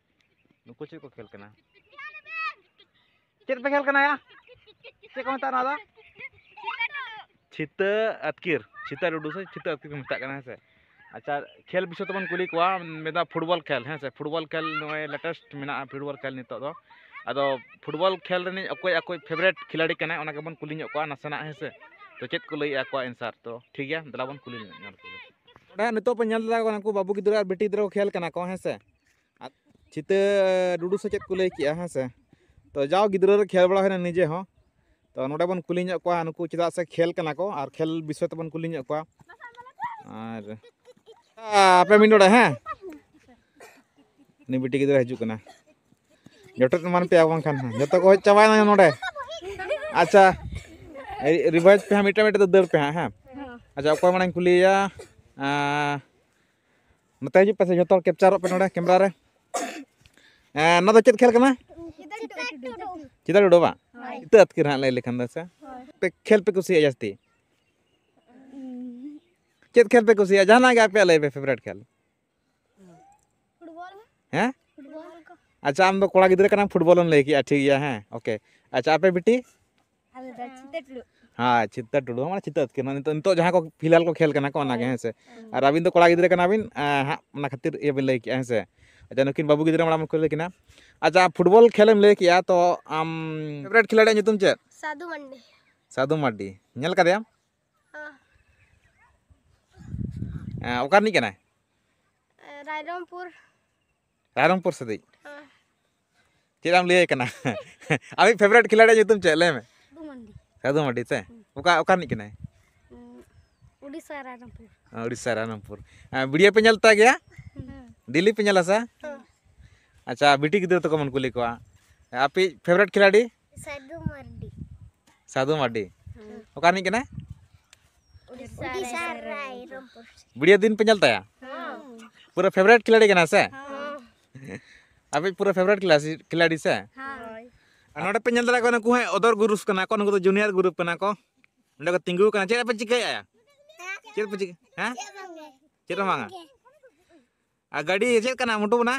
ᱱᱩᱠᱩ ᱪᱮᱫ ᱠᱚ ᱠᱷᱮᱞ ᱠᱟᱱᱟ? ᱪᱮᱫ ᱯᱮ ᱠᱷᱮᱞ ᱠᱟᱱᱟ ᱭᱟ? ᱪᱮᱫ ᱠᱚ ᱢᱮᱛᱟᱜᱼᱟ ᱱᱚᱣᱟ ᱫᱚ? ᱪᱷᱤᱛᱟᱹ ᱟᱹᱛᱠᱤᱨ, ᱪᱷᱤᱛᱟᱹ ᱰᱩᱰᱩ ᱥᱮ ᱪᱷᱤᱛᱟᱹ ᱟᱹᱛᱠᱤᱨ ᱠᱚ ᱢᱮᱛᱟᱜ ᱠᱟᱱᱟ, ᱦᱮᱸ ᱥᱮ᱾ ᱟᱪᱪᱷᱟ, ᱠᱷᱮᱞ ᱵᱤᱥᱚᱭ ᱛᱮᱵᱚᱱ ᱠᱩᱞᱤ ᱠᱚᱣᱟ, ᱢᱮᱱᱫᱟ ᱯᱷᱩᱴᱵᱚᱞ ᱠᱷᱮᱞ, ᱦᱮᱸ ᱥᱮ, ᱯᱷᱩᱴᱵᱚᱞ ᱠᱷᱮᱞ ᱱᱚᱜᱼᱚᱭ ᱞᱮᱴᱮᱥᱴ ᱢᱮᱱᱟᱜᱼᱟ ᱯᱷᱩᱴᱵᱚᱞ ᱠᱷᱮᱞ ᱱᱤᱛᱚᱜ ᱫᱚ᱾ ᱟᱫᱚ ᱯᱷᱩᱴᱵᱚᱞ ᱠᱷᱮᱞ ᱨᱤᱱᱤᱡ ᱚᱠᱚᱭ ᱟᱠᱚᱭ ᱯᱷᱮᱵᱟᱨᱮᱴ ᱠᱷᱤᱞᱟᱲᱤ ᱠᱟᱱᱟᱭ, ᱚᱱᱟ ᱜᱮᱵᱚᱱ ᱠᱩᱞᱤ ᱧᱚᱜ ᱠᱚᱣᱟ ᱱᱟᱥᱮᱱᱟᱜ, ᱦᱮᱸ ᱥᱮ᱾ ᱛᱚ ᱪᱮᱫ ᱠᱚ ᱞᱟᱹᱭᱮᱜᱼᱟ ᱟᱠᱚᱣᱟᱜ ᱮᱱᱥᱟᱨ, ᱛᱚ ᱴᱷᱤᱠ ᱜᱮᱭᱟ, ᱫᱮᱞᱟ ᱵᱚᱱ ᱠᱩᱞᱤ ᱧᱚᱜ ᱠᱚᱣᱟ᱾ ᱱᱚᱰᱮ ᱦᱟᱸᱜ ᱱᱤᱛᱚᱜ ᱯᱮ ᱧᱮᱞ ᱫᱟᱲᱮᱭᱟᱠᱚ ᱠᱟᱱᱟ, ᱩᱱᱠᱩ ᱵᱟᱹᱵᱩ ᱜᱤᱫᱽᱨᱟᱹ ᱟᱨ ᱵᱤᱴᱤ ᱜᱤᱫᱽᱨᱟᱹ ᱠᱚ ᱠᱷᱮᱞ ᱠᱟᱱᱟ ᱠᱚ, ᱦᱮᱸ ᱥᱮ᱾ ᱟᱨ ᱪᱷᱤᱛᱟᱹ ᱰᱩᱰᱩ ᱥᱮ ᱪᱮᱫ ᱠᱚ ᱞᱟᱹᱭ ᱠᱮᱜᱼᱟ, ᱦᱮᱸ ᱥᱮ᱾ ᱛᱚ ᱡᱟᱣ ᱜᱤᱫᱽᱨᱟᱹ ᱨᱮ ᱠᱷᱮᱞ ᱵᱟᱲᱟ ᱦᱩᱭᱱᱟ ᱱᱤᱡᱮ ᱦᱚᱸ᱾ ᱛᱚ ᱱᱚᱰᱮ ᱵᱚᱱ ᱠᱩᱞᱤ ᱧᱚᱜ ᱠᱚᱣᱟ ᱱᱩᱠᱩ, ᱪᱮᱫᱟᱜ ᱥᱮ ᱠᱷᱮᱞ ᱠᱟᱱᱟ ᱠᱚ ᱟᱨ ᱠᱷᱮᱞ ᱵᱤᱥᱚᱭ ᱛᱮᱵᱚᱱ ᱠᱩᱞᱤ ᱧᱚᱜ ᱠᱚᱣᱟ᱾ ᱟᱨ ᱟᱯᱮ ᱢᱤᱫ ᱱᱚᱰᱮ, ᱦᱮᱸ, ᱩᱱᱤ ᱵᱤᱴᱤ ᱜᱤᱫᱽᱨᱟᱹ ᱦᱤᱡᱩᱜ ᱠᱟᱱᱟ᱾ ᱡᱚᱴᱮᱫ ᱮᱢᱟᱱ ᱯᱮᱭᱟ ᱵᱟᱝᱠᱷᱟᱱ ᱦᱟᱸᱜ ᱡᱚᱛᱚ ᱠᱚ ᱦᱮᱡ ᱪᱟᱵᱟᱭᱮᱱᱟ ᱱᱚᱰᱮ᱾ ᱟᱪᱪᱷᱟ, ᱨᱤ-, ᱨᱤᱵᱷᱟᱭᱤᱡᱽ ᱯᱮ ᱦᱟᱸᱜ, ᱢᱤᱫᱴᱟᱝ ᱢᱤᱫᱴᱟᱝ ᱛᱮ ᱫᱟᱹᱲ ᱯᱮ ᱦᱟᱸᱜ, ᱦᱮᱸ᱾ ᱟᱪᱪᱷᱟ, ᱚᱠᱚᱭ ᱢᱟᱲᱟᱝ ᱠᱩᱞᱤᱭᱮᱭᱟ? ᱟᱸ, ᱱᱚᱛᱮ ᱦᱤᱡᱩᱜ ᱯᱮᱥᱮ, ᱡᱚᱛᱚ ᱦᱚᱲ ᱠᱮᱯᱪᱟᱨᱚᱜ ᱯᱮ ᱱᱚᱰᱮ ᱠᱮᱢᱨᱟ ᱨᱮ᱾ ᱮᱸ, ᱱᱚᱣᱟ ᱫᱚ ᱪᱮᱫ ᱠᱷᱮᱞ ᱠᱟᱱᱟ? ᱪᱤᱛᱟᱹ ᱴᱩᱰᱩ᱾ ᱪᱤᱛᱟᱹ ᱴᱩᱰᱩ ᱵᱟᱝ? ᱦᱳᱭ᱾ ᱪᱤᱛᱟᱹ ᱟᱹᱛᱠᱤᱨ ᱦᱟᱸᱜ ᱞᱟᱹᱭ ᱞᱮᱠᱷᱟᱱ ᱫᱚ ᱥᱮ᱾ ᱦᱳᱭ᱾ ᱯᱮ ᱠᱷᱮᱞ ᱯᱮ ᱠᱩᱥᱤᱭᱟᱜᱼᱟ ᱡᱟᱹᱥᱛᱤ? ᱪᱮᱫ ᱠᱷᱮᱞ ᱯᱮ ᱠᱩᱥᱤᱭᱟᱜᱼᱟ? ᱡᱟᱦᱟᱱᱟᱜ ᱜᱮ ᱟᱯᱮᱭᱟᱜ ᱞᱟᱹᱭ ᱯᱮ, ᱯᱷᱮᱵᱟᱨᱮᱴ ᱠᱷᱮᱞ᱾ ᱯᱷᱩᱴᱵᱚᱞ᱾ ᱦᱮᱸ? ᱯᱷᱩᱴᱵᱚᱞ ᱠᱚ᱾ ᱟᱪᱪᱷᱟ, ᱟᱢ ᱫᱚ ᱠᱚᱲᱟ ᱜᱤᱫᱽᱨᱟᱹ ᱠᱟᱱᱟᱢ, ᱯᱷᱩᱴᱵᱚᱞ ᱮᱢ ᱞᱟᱹᱭ ᱠᱮᱜᱼᱟ, ᱴᱷᱤᱠ ᱜᱮᱭᱟ, ᱦᱮᱸ, ᱳᱠᱮ᱾ ᱟᱪᱪᱷᱟ, ᱟᱯᱮ ᱵᱤᱴᱤ? ᱟᱞᱮ ᱫᱚ ᱪᱤᱛᱟᱹ ᱴᱩᱰᱩ᱾ ᱦᱮᱸ, ᱪᱤᱛᱟᱹ ᱟᱹᱛᱠᱤᱨ, ᱢᱟᱱᱮ ᱱᱤᱛᱚᱜ, ᱱᱤᱛᱚᱜ ᱡᱟᱦᱟᱸ ᱠᱚ ᱯᱷᱤᱞᱦᱟᱞ ᱠᱚ ᱠᱷᱮᱞ ᱠᱟᱱᱟ ᱠᱚ, ᱚᱱᱟ ᱜᱮ, ᱦᱮᱸ ᱥᱮ? ᱦᱮᱸ᱾ ᱟᱨ ᱟᱹᱵᱤᱱ ᱫᱚ ᱠᱚᱲᱟ ᱜᱤᱫᱽᱨᱟᱹ ᱠᱟᱱᱟ ᱵᱤᱱ, ᱮᱸ, ᱦᱟᱸᱜ, ᱚᱱᱟ ᱠᱷᱟᱹᱛᱤᱨ ᱤᱭᱟᱹ ᱵᱤᱱ ᱞᱟᱹᱭ ᱠᱮᱜᱼᱟ, ᱦᱮᱸ ᱥᱮ? ᱟᱪᱪᱷᱟ, ᱱᱩᱠᱤᱱ ᱵᱟᱹᱵᱩ ᱜᱤᱫᱽᱨᱟᱹ ᱢᱟᱲᱟᱝ ᱵᱚᱱ ᱠᱩᱞᱤ ᱠᱤᱱᱟ᱾ ᱟᱪᱪᱷᱟ, ᱯᱷᱩᱴᱵᱚᱞ ᱠᱷᱮᱞ ᱮᱢ ᱞᱟᱹᱭ ᱠᱮᱜᱼᱟ, ᱛᱚ ᱟᱢ ᱯᱷᱮᱵᱟᱨᱮᱴ ᱠᱷᱤᱞᱟᱲᱤᱭᱟᱜ ᱧᱩᱛᱩᱢ ᱪᱮᱫ? ᱥᱟᱹᱫᱷᱩ ᱢᱟᱱᱰᱤ᱾ ᱥᱟᱹᱫᱷᱩ ᱢᱟᱨᱰᱤ᱾ ᱧᱮᱞ ᱠᱟᱫᱮᱭᱟᱢ? ᱦᱮᱸ᱾ ᱮᱸ, ᱚᱠᱟ ᱨᱤᱱᱤᱡ ᱠᱟᱱᱟᱭ? ᱮ, ᱨᱟᱭᱨᱚᱝᱯᱩᱨ᱾ ᱨᱟᱭᱨᱚᱝᱯᱩᱨ ᱥᱮᱫᱤᱡ? ᱦᱮᱸ᱾ ᱪᱮᱫ ᱮᱢ ᱞᱟᱹᱭᱟᱭ ᱠᱟᱱᱟ? ᱟᱢᱤᱡ ᱯᱷᱮᱵᱟᱨᱮᱴ ᱠᱷᱤᱞᱟᱲᱤᱭᱟᱜ ᱧᱩᱛᱩᱢ ᱪᱮᱫ? ᱞᱟᱹᱭ ᱢᱮ᱾ ᱥᱟᱹᱫᱷᱩ ᱢᱟᱱᱰᱤ᱾ ᱥᱟᱹᱫᱷᱩ ᱢᱟᱨᱰᱤ ᱥᱮ? ᱦᱩᱸ᱾ ᱚᱠᱟ, ᱚᱠᱟ ᱨᱤᱱᱤᱡ ᱠᱟᱱᱟᱭ? ᱩᱸ, ᱩᱰᱤᱥᱟ ᱨᱟᱭᱨᱚᱝᱯᱩᱨ᱾ ᱚ, ᱩᱰᱤᱥᱟ ᱨᱟᱭᱨᱚᱝᱯᱩᱨ᱾ ᱮᱸ, ᱵᱷᱤᱰᱤᱭᱳ ᱯᱮ ᱧᱮᱞ ᱛᱟᱭ ᱜᱮᱭᱟ? ᱦᱩᱸ᱾ ᱰᱮᱞᱤ ᱯᱮ ᱧᱮᱞᱟ ᱥᱮ? ᱦᱩᱸ᱾ ᱟᱪᱪᱷᱟ, ᱵᱤᱴᱤ ᱜᱤᱫᱽᱨᱟᱹ ᱛᱟᱠᱚ ᱵᱚᱱ ᱠᱩᱞᱤ ᱠᱚᱣᱟ᱾ ᱟᱯᱮᱭᱤᱡ ᱯᱷᱮᱵᱟᱨᱮᱴ ᱠᱷᱤᱞᱟᱲᱤ? ᱥᱟᱹᱫᱷᱩ ᱢᱟᱨᱰᱤ᱾ ᱥᱟᱹᱫᱷᱩ ᱢᱟᱨᱰᱤ᱾ ᱦᱩᱸ᱾ ᱚᱠᱟ ᱨᱤᱱᱤᱡ ᱠᱟᱱᱟᱭ? ᱩᱰᱤᱥᱟ ᱨᱟᱭᱨᱚᱝᱯᱩᱨ᱾ ᱵᱷᱤᱰᱤᱭᱳ ᱫᱤᱱ ᱯᱮ ᱧᱮᱞ ᱛᱟᱭᱟ? ᱦᱩᱸ᱾ ᱯᱩᱨᱟᱹ ᱯᱷᱮᱵᱟᱨᱮᱴ ᱠᱷᱤᱞᱟᱲᱤ ᱠᱟᱱᱟ ᱥᱮ? ᱦᱩᱸ᱾ ᱟᱯᱮᱭᱤᱡ ᱯᱩᱨᱟᱹ ᱯᱷᱮᱵᱟᱨᱮᱴ ᱠᱷᱤᱞᱟᱲᱤ ᱥᱮ? ᱦᱳᱭ᱾ ᱟᱨ ᱱᱚᱰᱮ ᱯᱮ ᱧᱮᱞ ᱫᱟᱲᱮᱭᱟᱜ ᱠᱟᱱᱟ, ᱱᱩᱠᱩ ᱦᱚᱸ ᱚᱫᱚᱨ ᱜᱩᱨᱩᱯ ᱠᱟᱱᱟ ᱠᱚ, ᱱᱩᱠᱩ ᱫᱚ ᱡᱩᱱᱤᱭᱟᱨ ᱜᱩᱨᱩᱯ ᱠᱟᱱᱟ ᱠᱚ᱾ ᱱᱚᱰᱮ ᱠᱚ ᱛᱤᱸᱜᱩ ᱠᱟᱱᱟ᱾ ᱪᱮᱫ ᱯᱮ ᱪᱤᱠᱟᱹᱭᱮᱫᱼᱟ? ᱪᱮᱫ ᱯᱮ ᱪᱤᱠᱟᱹ-, ᱦᱮᱸ? ᱪᱮᱫ ᱦᱚᱸ ᱵᱟᱝᱜᱮ᱾ ᱪᱮᱫ ᱦᱚᱸ ᱵᱟᱝᱟ? ᱟᱨ ᱜᱟᱹᱰᱤ ᱪᱮᱫ ᱠᱟᱱᱟ, ᱢᱚᱴᱩ ᱵᱚᱱᱟ?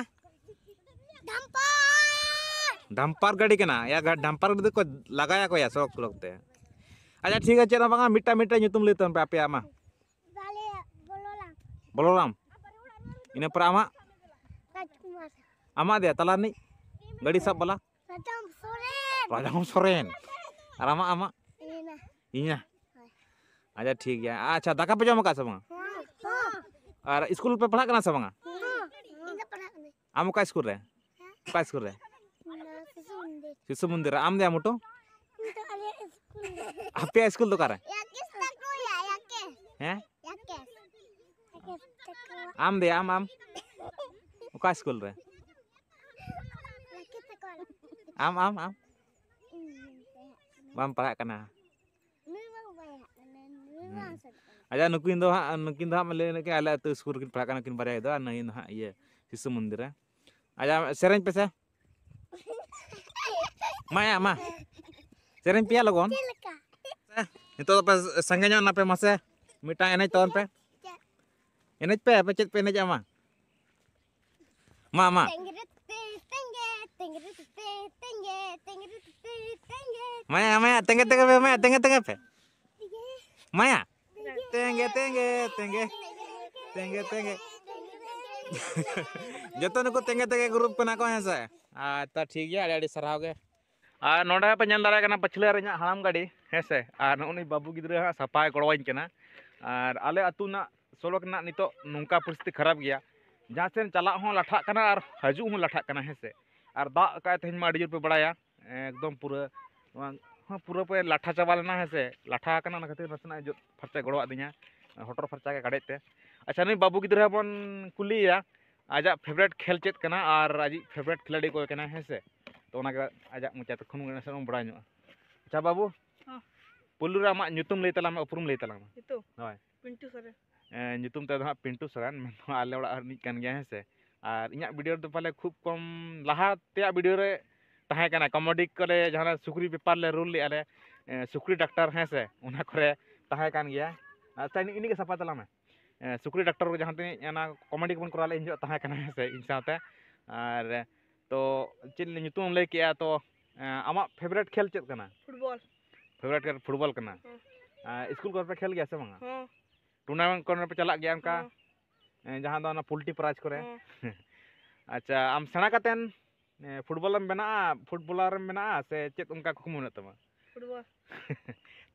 ᱰᱟᱢᱯᱟᱨ᱾ ᱰᱟᱢᱯᱟᱨ ᱜᱟᱹᱰᱤ ᱠᱟᱱᱟ᱾ ᱭᱟ, ᱜᱟ-, ᱰᱟᱢᱯᱟᱨ ᱜᱟᱹᱰᱤ ᱫᱚᱠᱚ ᱞᱟᱜᱟᱭᱟᱠᱚ ᱭᱟ ᱥᱚᱲᱚᱠ, ᱥᱚᱲᱚᱠ ᱛᱮ᱾ ᱟᱪᱪᱷᱟ, ᱴᱷᱤᱠ ᱜᱮᱭᱟ, ᱪᱮᱫ ᱦᱚᱸ ᱵᱟᱝᱟ, ᱢᱤᱫᱴᱟᱝ, ᱢᱤᱫᱴᱟᱝ ᱧᱩᱛᱩᱢ ᱞᱟᱹᱭ ᱛᱟᱵᱚᱱ ᱯᱮ ᱟᱯᱮᱭᱟᱜ ᱢᱟ᱾ ᱵᱚᱞᱚᱨᱟᱢ᱾ ᱤᱱᱟᱹ ᱯᱚᱨᱮ ᱟᱢᱟᱜ? ᱨᱟᱡᱽᱠᱩᱢᱟᱨ᱾ ᱟᱢᱟᱜ ᱫᱮᱭᱟ ᱛᱟᱞᱟ ᱨᱤᱱᱤᱡ ᱜᱟᱹᱰᱤ ᱥᱟᱵ ᱵᱟᱞᱟ? ᱨᱟᱡᱟᱢ ᱥᱚᱨᱮᱱ᱾ ᱨᱟᱡᱟᱢ ᱥᱚᱨᱮᱱ᱾ ᱟᱨ ᱟᱢᱟᱜ, ᱟᱢᱟᱜ? ᱤᱧᱟ᱾ ᱤᱧᱟ? ᱦᱳᱭ᱾ ᱟᱪᱪᱷᱟ, ᱴᱷᱤᱠ ᱜᱮᱭᱟ᱾ ᱟᱪᱪᱷᱟ, ᱫᱟᱠᱟ ᱯᱮ ᱡᱚᱢ ᱟᱠᱟᱫ ᱥᱮ ᱵᱟᱝᱟ? ᱦᱚᱸ᱾ ᱟᱨ ᱤᱥᱠᱩᱞ ᱯᱮ ᱯᱟᱲᱦᱟᱜ ᱠᱟᱱᱟ ᱥᱮ ᱵᱟᱝᱟ? ᱦᱚᱸ᱾ ᱤᱧ ᱫᱚ ᱯᱟᱲᱦᱟᱜ ᱠᱟᱹᱱᱟᱹᱧ᱾ ᱟᱢ ᱚᱠᱟ ᱤᱥᱠᱩᱞ ᱨᱮ? ᱦᱮᱸ? ᱚᱠᱟ ᱤᱥᱠᱩᱞ ᱨᱮ? ᱱᱚᱣᱟ ᱥᱤᱥᱩ ᱢᱚᱱᱫᱤᱨ᱾ ᱥᱤᱥᱩ ᱢᱚᱱᱫᱤᱨ ᱨᱮ᱾ ᱟᱢ ᱫᱚᱭᱟ ᱢᱚᱴᱩ? ᱤᱧ ᱫᱚ ᱟᱞᱮᱭᱟᱜ ᱤᱥᱠᱩᱞ ᱨᱮ᱾ ᱟᱯᱮᱭᱟᱜ ᱤᱥᱠᱩᱞ ᱫᱚ ᱚᱠᱟᱨᱮ? ᱭᱟᱠᱮᱥ ᱛᱟᱠᱚ ᱭᱟ, ᱭᱟᱠᱮᱥ᱾ ᱦᱮᱸ? ᱭᱟᱠᱮᱥ᱾ ᱭᱟᱠᱮᱥ ᱛᱟᱠᱚ᱾ ᱟᱢ ᱫᱚᱭᱟ, ᱟᱢ, ᱟᱢ? ᱚᱠᱟ ᱤᱥᱠᱩᱞ ᱨᱮ? ᱭᱟᱠᱮᱥ ᱛᱟᱠᱚ᱾ ᱟᱢ, ᱟᱢ, ᱟᱢ? ᱵᱟᱢ ᱯᱟᱲᱦᱟᱜ ᱠᱟᱱᱟ? ᱟᱪᱪᱷᱟ, ᱱᱩᱠᱤᱱ ᱫᱚ ᱦᱟᱸᱜ, ᱱᱩᱠᱤᱱ ᱫᱚ ᱦᱟᱸᱜ ᱞᱟᱹᱭ ᱞᱮᱫ ᱟᱞᱮ ᱟᱹᱛᱩ ᱥᱠᱩᱞ ᱨᱮᱠᱤᱱ ᱯᱟᱲᱦᱟᱜ ᱠᱟᱱᱟ, ᱱᱩᱠᱤᱱ ᱵᱟᱨᱭᱟ ᱫᱚ, ᱟᱨ ᱱᱩᱭ ᱫᱚ ᱦᱟᱸᱜ ᱤᱭᱟᱹ ᱥᱤᱥᱩ ᱢᱚᱱᱫᱤᱨ ᱨᱮ᱾ ᱟᱪᱪᱷᱟ, ᱥᱮᱨᱮᱧ ᱯᱮᱥᱮ᱾ ᱢᱟᱭᱟ, ᱢᱟ᱾ ᱥᱮᱨᱮᱧ ᱯᱮᱭᱟ ᱞᱚᱜᱚᱱ᱾ ᱪᱮᱫ ᱞᱮᱠᱟ? ᱱᱤᱛᱚᱜ ᱫᱚ ᱯᱮ ᱥᱟᱸᱜᱮ ᱧᱚᱜ ᱱᱟᱯᱮ ᱢᱟᱥᱮ᱾ ᱢᱤᱫᱴᱟᱝ ᱮᱱᱮᱡ ᱛᱟᱵᱚᱱ ᱯᱮ᱾ ᱪᱮᱫ? ᱮᱱᱮᱡ ᱯᱮ, ᱟᱯᱮ ᱪᱮᱫ ᱯᱮ ᱮᱱᱮᱡᱟ ᱢᱟ? ᱢᱟ, ᱢᱟ᱾ ᱛᱮᱸᱜᱮᱨᱮ ᱛᱮ, ᱛᱮᱸᱜᱮ, ᱛᱮᱸᱜᱮᱨᱮ ᱛᱮ, ᱛᱮᱸᱜᱮ, ᱛᱮᱸᱜᱮᱨᱮ ᱛᱮ, ᱛᱮᱸᱜᱮ᱾ ᱢᱟᱭᱟ, ᱢᱟᱭᱟ, ᱛᱮᱸᱜᱮ, ᱛᱮᱸᱜᱮ ᱯᱮ, ᱢᱟᱭᱟ, ᱛᱮᱸᱜᱮ, ᱛᱮᱸᱜᱮ ᱯᱮ᱾ ᱢᱟᱭᱟ᱾ ᱛᱮᱸᱜᱮ, ᱛᱮᱸᱜᱮ, ᱛᱮᱸᱜᱮ, ᱛᱮᱸᱜᱮ, ᱛᱮᱸᱜᱮ᱾ ᱡᱚᱛᱚ ᱱᱩᱠᱩ ᱛᱮᱸᱜᱮ, ᱛᱮᱸᱜᱮ group ᱠᱟᱱᱟ ᱠᱚ, ᱦᱮᱸ ᱥᱮ? ᱟᱪᱪᱷᱟ, ᱴᱷᱤᱠ ᱜᱮᱭᱟ, ᱟᱹᱰᱤ, ᱟᱹᱰᱤ ᱥᱟᱨᱦᱟᱣ ᱜᱮ᱾ ᱟᱨ ᱱᱚᱰᱮ ᱯᱮ ᱧᱮᱞ ᱫᱟᱲᱮᱭᱟᱜ ᱠᱟᱱᱟ ᱯᱟᱹᱪᱷᱞᱟᱹ ᱨᱮ ᱤᱧᱟᱹᱜ ᱦᱟᱲᱟᱢ ᱜᱟᱹᱰᱤ, ᱦᱮᱸ ᱥᱮ? ᱟᱨ ᱱᱩᱜᱼᱩ ᱱᱩᱭ ᱵᱟᱹᱵᱩ ᱜᱤᱫᱽᱨᱟᱹ ᱦᱟᱸᱜ ᱥᱟᱯᱷᱟᱭ ᱜᱚᱲᱚᱣᱟᱹᱧ ᱠᱟᱱᱟ᱾ ᱟᱨ ᱟᱞᱮ ᱟᱹᱛᱩ ᱨᱮᱱᱟᱜ ᱥᱚᱲᱚᱠ ᱨᱮᱱᱟᱜ ᱱᱤᱛᱚᱜ ᱱᱚᱝᱠᱟ ᱯᱚᱨᱤᱥᱛᱷᱤᱛᱤ ᱠᱷᱟᱨᱟᱯ ᱜᱮᱭᱟ, ᱡᱟᱦᱟᱸ ᱥᱮᱫ ᱪᱟᱞᱟᱜ ᱦᱚᱸ ᱞᱟᱴᱷᱟᱜ ᱠᱟᱱᱟ ᱟᱨ ᱦᱤᱡᱩᱜ ᱦᱚᱸ ᱞᱟᱴᱷᱟᱜ ᱠᱟᱱᱟ, ᱦᱮᱸ ᱥᱮ? ᱟᱨ ᱫᱟᱜ ᱟᱠᱟᱫ ᱛᱮᱦᱮᱧ ᱢᱟ ᱟᱹᱰᱤ ᱡᱳᱨ ᱯᱮ ᱵᱟᱲᱟᱭᱟ, ᱮᱠᱫᱚᱢ ᱯᱩᱨᱟᱹ ᱱᱚᱣᱟ ᱦᱚᱸ ᱯᱩᱨᱟᱹ ᱯᱮ ᱞᱟᱴᱷᱟ ᱪᱟᱵᱟ ᱞᱮᱱᱟ, ᱦᱮᱸ ᱥᱮ? ᱞᱟᱴᱷᱟ ᱟᱠᱟᱱᱟ, ᱚᱱᱟ ᱠᱷᱟᱹᱛᱤᱨ ᱱᱟᱥᱮᱱᱟᱜ ᱡᱚᱜ ᱯᱷᱟᱨᱪᱟ ᱜᱚᱲᱚᱣᱟᱫᱤᱧᱟ, ᱦᱚᱴᱚᱨ ᱯᱷᱟᱨᱪᱟ ᱜᱮ ᱠᱟᱰᱮᱡ ᱛᱮ᱾ ᱟᱪᱪᱷᱟ, ᱱᱩᱭ ᱵᱟᱹᱵᱩ ᱜᱤᱫᱽᱨᱟᱹ ᱵᱚᱱ ᱠᱩᱞᱤᱭᱮᱭᱟ, ᱟᱡᱟᱜ favourite ᱠᱷᱮᱞ ᱪᱮᱫ ᱠᱟᱱᱟ ᱟᱨ ᱟᱡᱤᱡ favourite ᱠᱷᱤᱞᱟᱲᱤ ᱚᱠᱚᱭ ᱠᱟᱱᱟᱭ, ᱦᱮᱸ ᱥᱮ? ᱛᱚ ᱚᱱᱟᱜᱮ ᱟᱡᱟᱜ ᱢᱚᱪᱟ ᱛᱮ ᱠᱷᱚᱱ ᱜᱮ ᱱᱟᱥᱮᱱᱟᱜ ᱵᱚᱱ ᱵᱟᱲᱟᱭ ᱧᱚᱜᱼᱟ᱾ ᱟᱪᱪᱷᱟ ᱵᱟᱹᱵᱩ, ᱦᱚᱸ᱾ ᱯᱩᱭᱞᱩ ᱨᱮ ᱟᱢᱟᱜ ᱧᱩᱛᱩᱢ ᱞᱟᱹᱭ ᱛᱟᱞᱟᱝ ᱢᱮ, ᱩᱯᱨᱩᱢ ᱞᱟᱹᱭ ᱛᱟᱞᱟᱝ ᱢᱮ᱾ ᱧᱩᱛᱩᱢ? ᱦᱳᱭ᱾ ᱯᱤᱱᱴᱩ ᱥᱚᱨᱮᱱ᱾ ᱮᱸ, ᱧᱩᱛᱩᱢ ᱛᱮᱫᱚ ᱦᱟᱸᱜ ᱯᱤᱱᱴᱩ ᱥᱚᱨᱮᱱ, ᱢᱮᱱᱫᱚ ᱟᱞᱮ ᱚᱲᱟᱜ ᱨᱤᱱᱤᱡ ᱠᱟᱱ ᱜᱮᱭᱟ, ᱦᱮᱸ ᱥᱮ᱾ ᱟᱨ ᱤᱧᱟᱹᱜ video ᱨᱮᱫᱚ ᱯᱟᱞᱮ ᱠᱷᱩᱵ ᱠᱚᱢ, ᱞᱟᱦᱟ ᱛᱮᱭᱟᱜ video ᱨᱮ ᱛᱟᱦᱮᱸ ᱠᱟᱱᱟ, comedy ᱠᱚᱨᱮ ᱡᱟᱦᱟᱸ ᱥᱩᱠᱨᱤ ᱵᱮᱯᱟᱨ ᱞᱮ role ᱞᱮᱫᱼᱟ ᱞᱮ, ᱮᱸ, ᱥᱩᱠᱨᱤ ᱰᱟᱠᱛᱟᱨ, ᱦᱮᱸ ᱥᱮ, ᱚᱱᱟ ᱠᱚᱨᱮ ᱛᱟᱦᱮᱸ ᱠᱟᱱ ᱜᱮᱭᱟ᱾ ᱟᱪᱪᱷᱟ, ᱤᱱᱟᱹ, ᱤᱱᱟᱹᱜ ᱜᱮ ᱥᱟᱯᱷᱟ ᱛᱟᱞᱟᱝ ᱢᱮ᱾ ᱮᱸ, ᱥᱩᱠᱨᱤ ᱰᱟᱠᱛᱟᱨ ᱠᱚ ᱡᱟᱦᱟᱸ ᱛᱤᱱᱟᱹᱜ ᱚᱱᱟ comedy ᱠᱚᱵᱚᱱ ᱠᱚᱨᱟᱣ ᱞᱮᱫ, ᱤᱧ ᱡᱚᱦᱚᱜ ᱛᱟᱦᱮᱸ ᱠᱟᱱᱟ, ᱦᱮᱸ ᱥᱮ, ᱤᱧ ᱥᱟᱶᱛᱮ᱾ ᱟᱨ ᱛᱚ ᱪᱮᱫ ᱧᱩᱛᱩᱢ ᱮᱢ ᱞᱟᱹᱭ ᱠᱮᱜᱼᱟ, ᱛᱚ, ᱮᱸ, ᱟᱢᱟᱜ favourite ᱠᱷᱮᱞ ᱪᱮᱫ ᱠᱟᱱᱟ? ᱯᱷᱩᱴᱵᱚᱞ᱾ Favourite ᱠᱷᱮᱞ ᱯᱷᱩᱴᱵᱚᱞ ᱠᱟᱱᱟ᱾ ᱦᱮᱸ᱾ ᱟᱨ ᱤᱥᱠᱩᱞ ᱠᱚᱨᱮ ᱯᱮ ᱠᱷᱮᱞ ᱜᱮᱭᱟ ᱥᱮ ᱵᱟᱝᱟ? ᱦᱮᱸ᱾ Tournament ᱠᱚᱨᱮ ᱯᱮ ᱪᱟᱞᱟᱜ ᱜᱮᱭᱟ ᱚᱱᱠᱟ? ᱦᱮᱸ᱾ ᱮᱸ, ᱡᱟᱦᱟᱸ ᱫᱚ ᱚᱱᱟ poultry prize ᱠᱚᱨᱮ? ᱦᱮᱸ᱾ ᱟᱪᱪᱷᱟ, ᱟᱢ ᱥᱮᱬᱟ ᱠᱟᱛᱮᱱ, ᱮᱸ, ᱯᱷᱩᱴᱵᱚᱞᱮᱢ ᱵᱮᱱᱟᱜᱼᱟ, ᱯᱷᱩᱴᱵᱚᱞᱟᱨᱮᱢ ᱵᱮᱱᱟᱜᱼᱟ, ᱥᱮ ᱪᱮᱫ ᱚᱱᱠᱟ ᱠᱩᱠᱢᱩ ᱢᱮᱱᱟᱜ ᱛᱟᱢᱟ? ᱯᱷᱩᱴᱵᱚᱞ᱾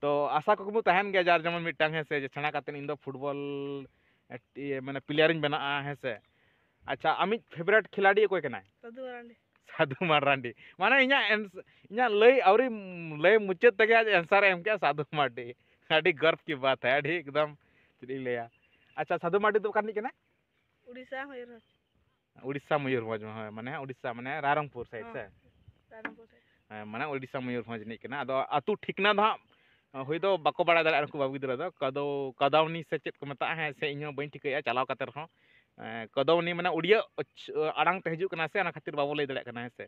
ᱛᱚ, ᱟᱥᱟ ᱠᱩᱠᱢᱩ ᱛᱟᱦᱮᱱ ᱜᱮᱭᱟ, ᱡᱟᱨ ᱡᱮᱢᱚᱱ ᱢᱤᱫᱴᱟᱝ, ᱦᱮᱸ ᱥᱮ, ᱡᱮ ᱥᱮᱬᱟ ᱠᱟᱛᱮᱱ ᱤᱧ ᱫᱚ ᱯᱷᱩᱴᱵᱚᱞ, ᱮᱴ-, ᱤᱭᱟᱹ, ᱢᱟᱱᱮ, player ᱤᱧ ᱵᱮᱱᱟᱜᱼᱟ, ᱦᱮᱸ ᱥᱮ᱾ ᱟᱪᱪᱷᱟ, ᱟᱢᱤᱡ favourite ᱠᱷᱤᱞᱟᱲᱤ ᱚᱠᱚᱭ ᱠᱟᱱᱟᱭ? ᱥᱟᱹᱫᱷᱩ ᱢᱟᱨᱟᱱᱰᱤ᱾ ᱥᱟᱹᱫᱷᱩ ᱢᱟᱨᱟᱱᱰᱤ᱾ ᱢᱟᱱᱮ, ᱤᱧᱟᱹᱜ ᱮᱱᱥ-, ᱤᱧᱟᱹᱜ ᱞᱟᱹᱭ ᱟᱹᱣᱨᱤ, ᱞᱟᱹᱭ ᱢᱩᱪᱟᱹᱫ ᱛᱮᱜᱮ ᱟᱡ answer ᱮ ᱮᱢ ᱠᱮᱜᱼᱟ, ᱥᱟᱹᱫᱷᱩ ᱢᱟᱨᱰᱤ᱾ ᱟᱹᱰᱤ ᱜᱚᱨᱵ ᱠᱤ ᱵᱟᱛ ᱦᱟᱭ, ᱟᱹᱰᱤ ᱮᱠᱫᱚᱢ, ᱪᱮᱫ ᱤᱧ ᱞᱟᱹᱭᱟ᱾ ᱟᱪᱪᱷᱟ, ᱥᱟᱹᱫᱷᱩ ᱢᱟᱨᱰᱤ ᱫᱚ ᱚᱠᱟ ᱨᱤᱱᱤᱡ ᱠᱟᱱᱟᱭ? ᱩᱲᱤᱥᱥᱟ, ᱢᱚᱭᱩᱨᱵᱷᱚᱸᱡᱽ᱾ ᱩᱲᱤᱥᱥᱟ, ᱢᱚᱭᱩᱨᱵᱷᱚᱸᱡᱽ, ᱦᱳᱭ, ᱢᱟᱱᱮ, ᱩᱲᱤᱥᱥᱟ, ᱢᱟᱱᱮ, ᱨᱟᱭᱨᱚᱝᱯᱩᱨ side ᱦᱮᱸ᱾ ᱥᱮ? ᱦᱮᱸ, ᱢᱟᱱᱮ ᱳᱰᱤᱥᱟ ᱢᱚᱭᱩᱨᱵᱷᱚᱸᱡᱽ ᱨᱤᱱᱤᱡ ᱠᱟᱱᱟ᱾ ᱟᱫᱚ ᱟᱹᱛᱩ ᱴᱷᱤᱠᱱᱟ ᱫᱚ ᱦᱟᱸᱜ ᱦᱩᱭ ᱫᱚ ᱵᱟᱠᱚ ᱵᱟᱲᱟᱭ ᱫᱟᱲᱮᱭᱟᱜᱼᱟ ᱱᱩᱠᱩ ᱵᱟᱹᱵᱩ ᱜᱤᱫᱽᱨᱟᱹ ᱫᱚ, ᱠᱟᱫᱚ ᱠᱟᱫᱟᱣᱱᱤ ᱥᱮ ᱪᱮᱫ ᱠᱚ ᱢᱮᱛᱟᱜᱼᱟ, ᱦᱮᱸ ᱥᱮ, ᱤᱧ ᱦᱚᱸ ᱵᱟᱹᱧ ᱴᱷᱤᱠᱟᱹᱭᱟ ᱪᱟᱞᱟᱣ ᱠᱟᱛᱮ ᱨᱮᱦᱚᱸ᱾ ᱮᱸ, ᱠᱟᱫᱟᱣᱱᱤ ᱢᱟᱱᱮ ᱩᱲᱤᱭᱟᱹ ᱚᱪ-, ᱟᱲᱟᱝ ᱛᱮ ᱦᱤᱡᱩᱜ ᱠᱟᱱᱟ ᱥᱮ, ᱚᱱᱟ ᱠᱷᱟᱹᱛᱤᱨ ᱵᱟᱵᱚ ᱞᱟᱹᱭ ᱫᱟᱲᱮᱭᱟᱜ ᱠᱟᱱᱟ, ᱦᱮᱸ ᱥᱮ᱾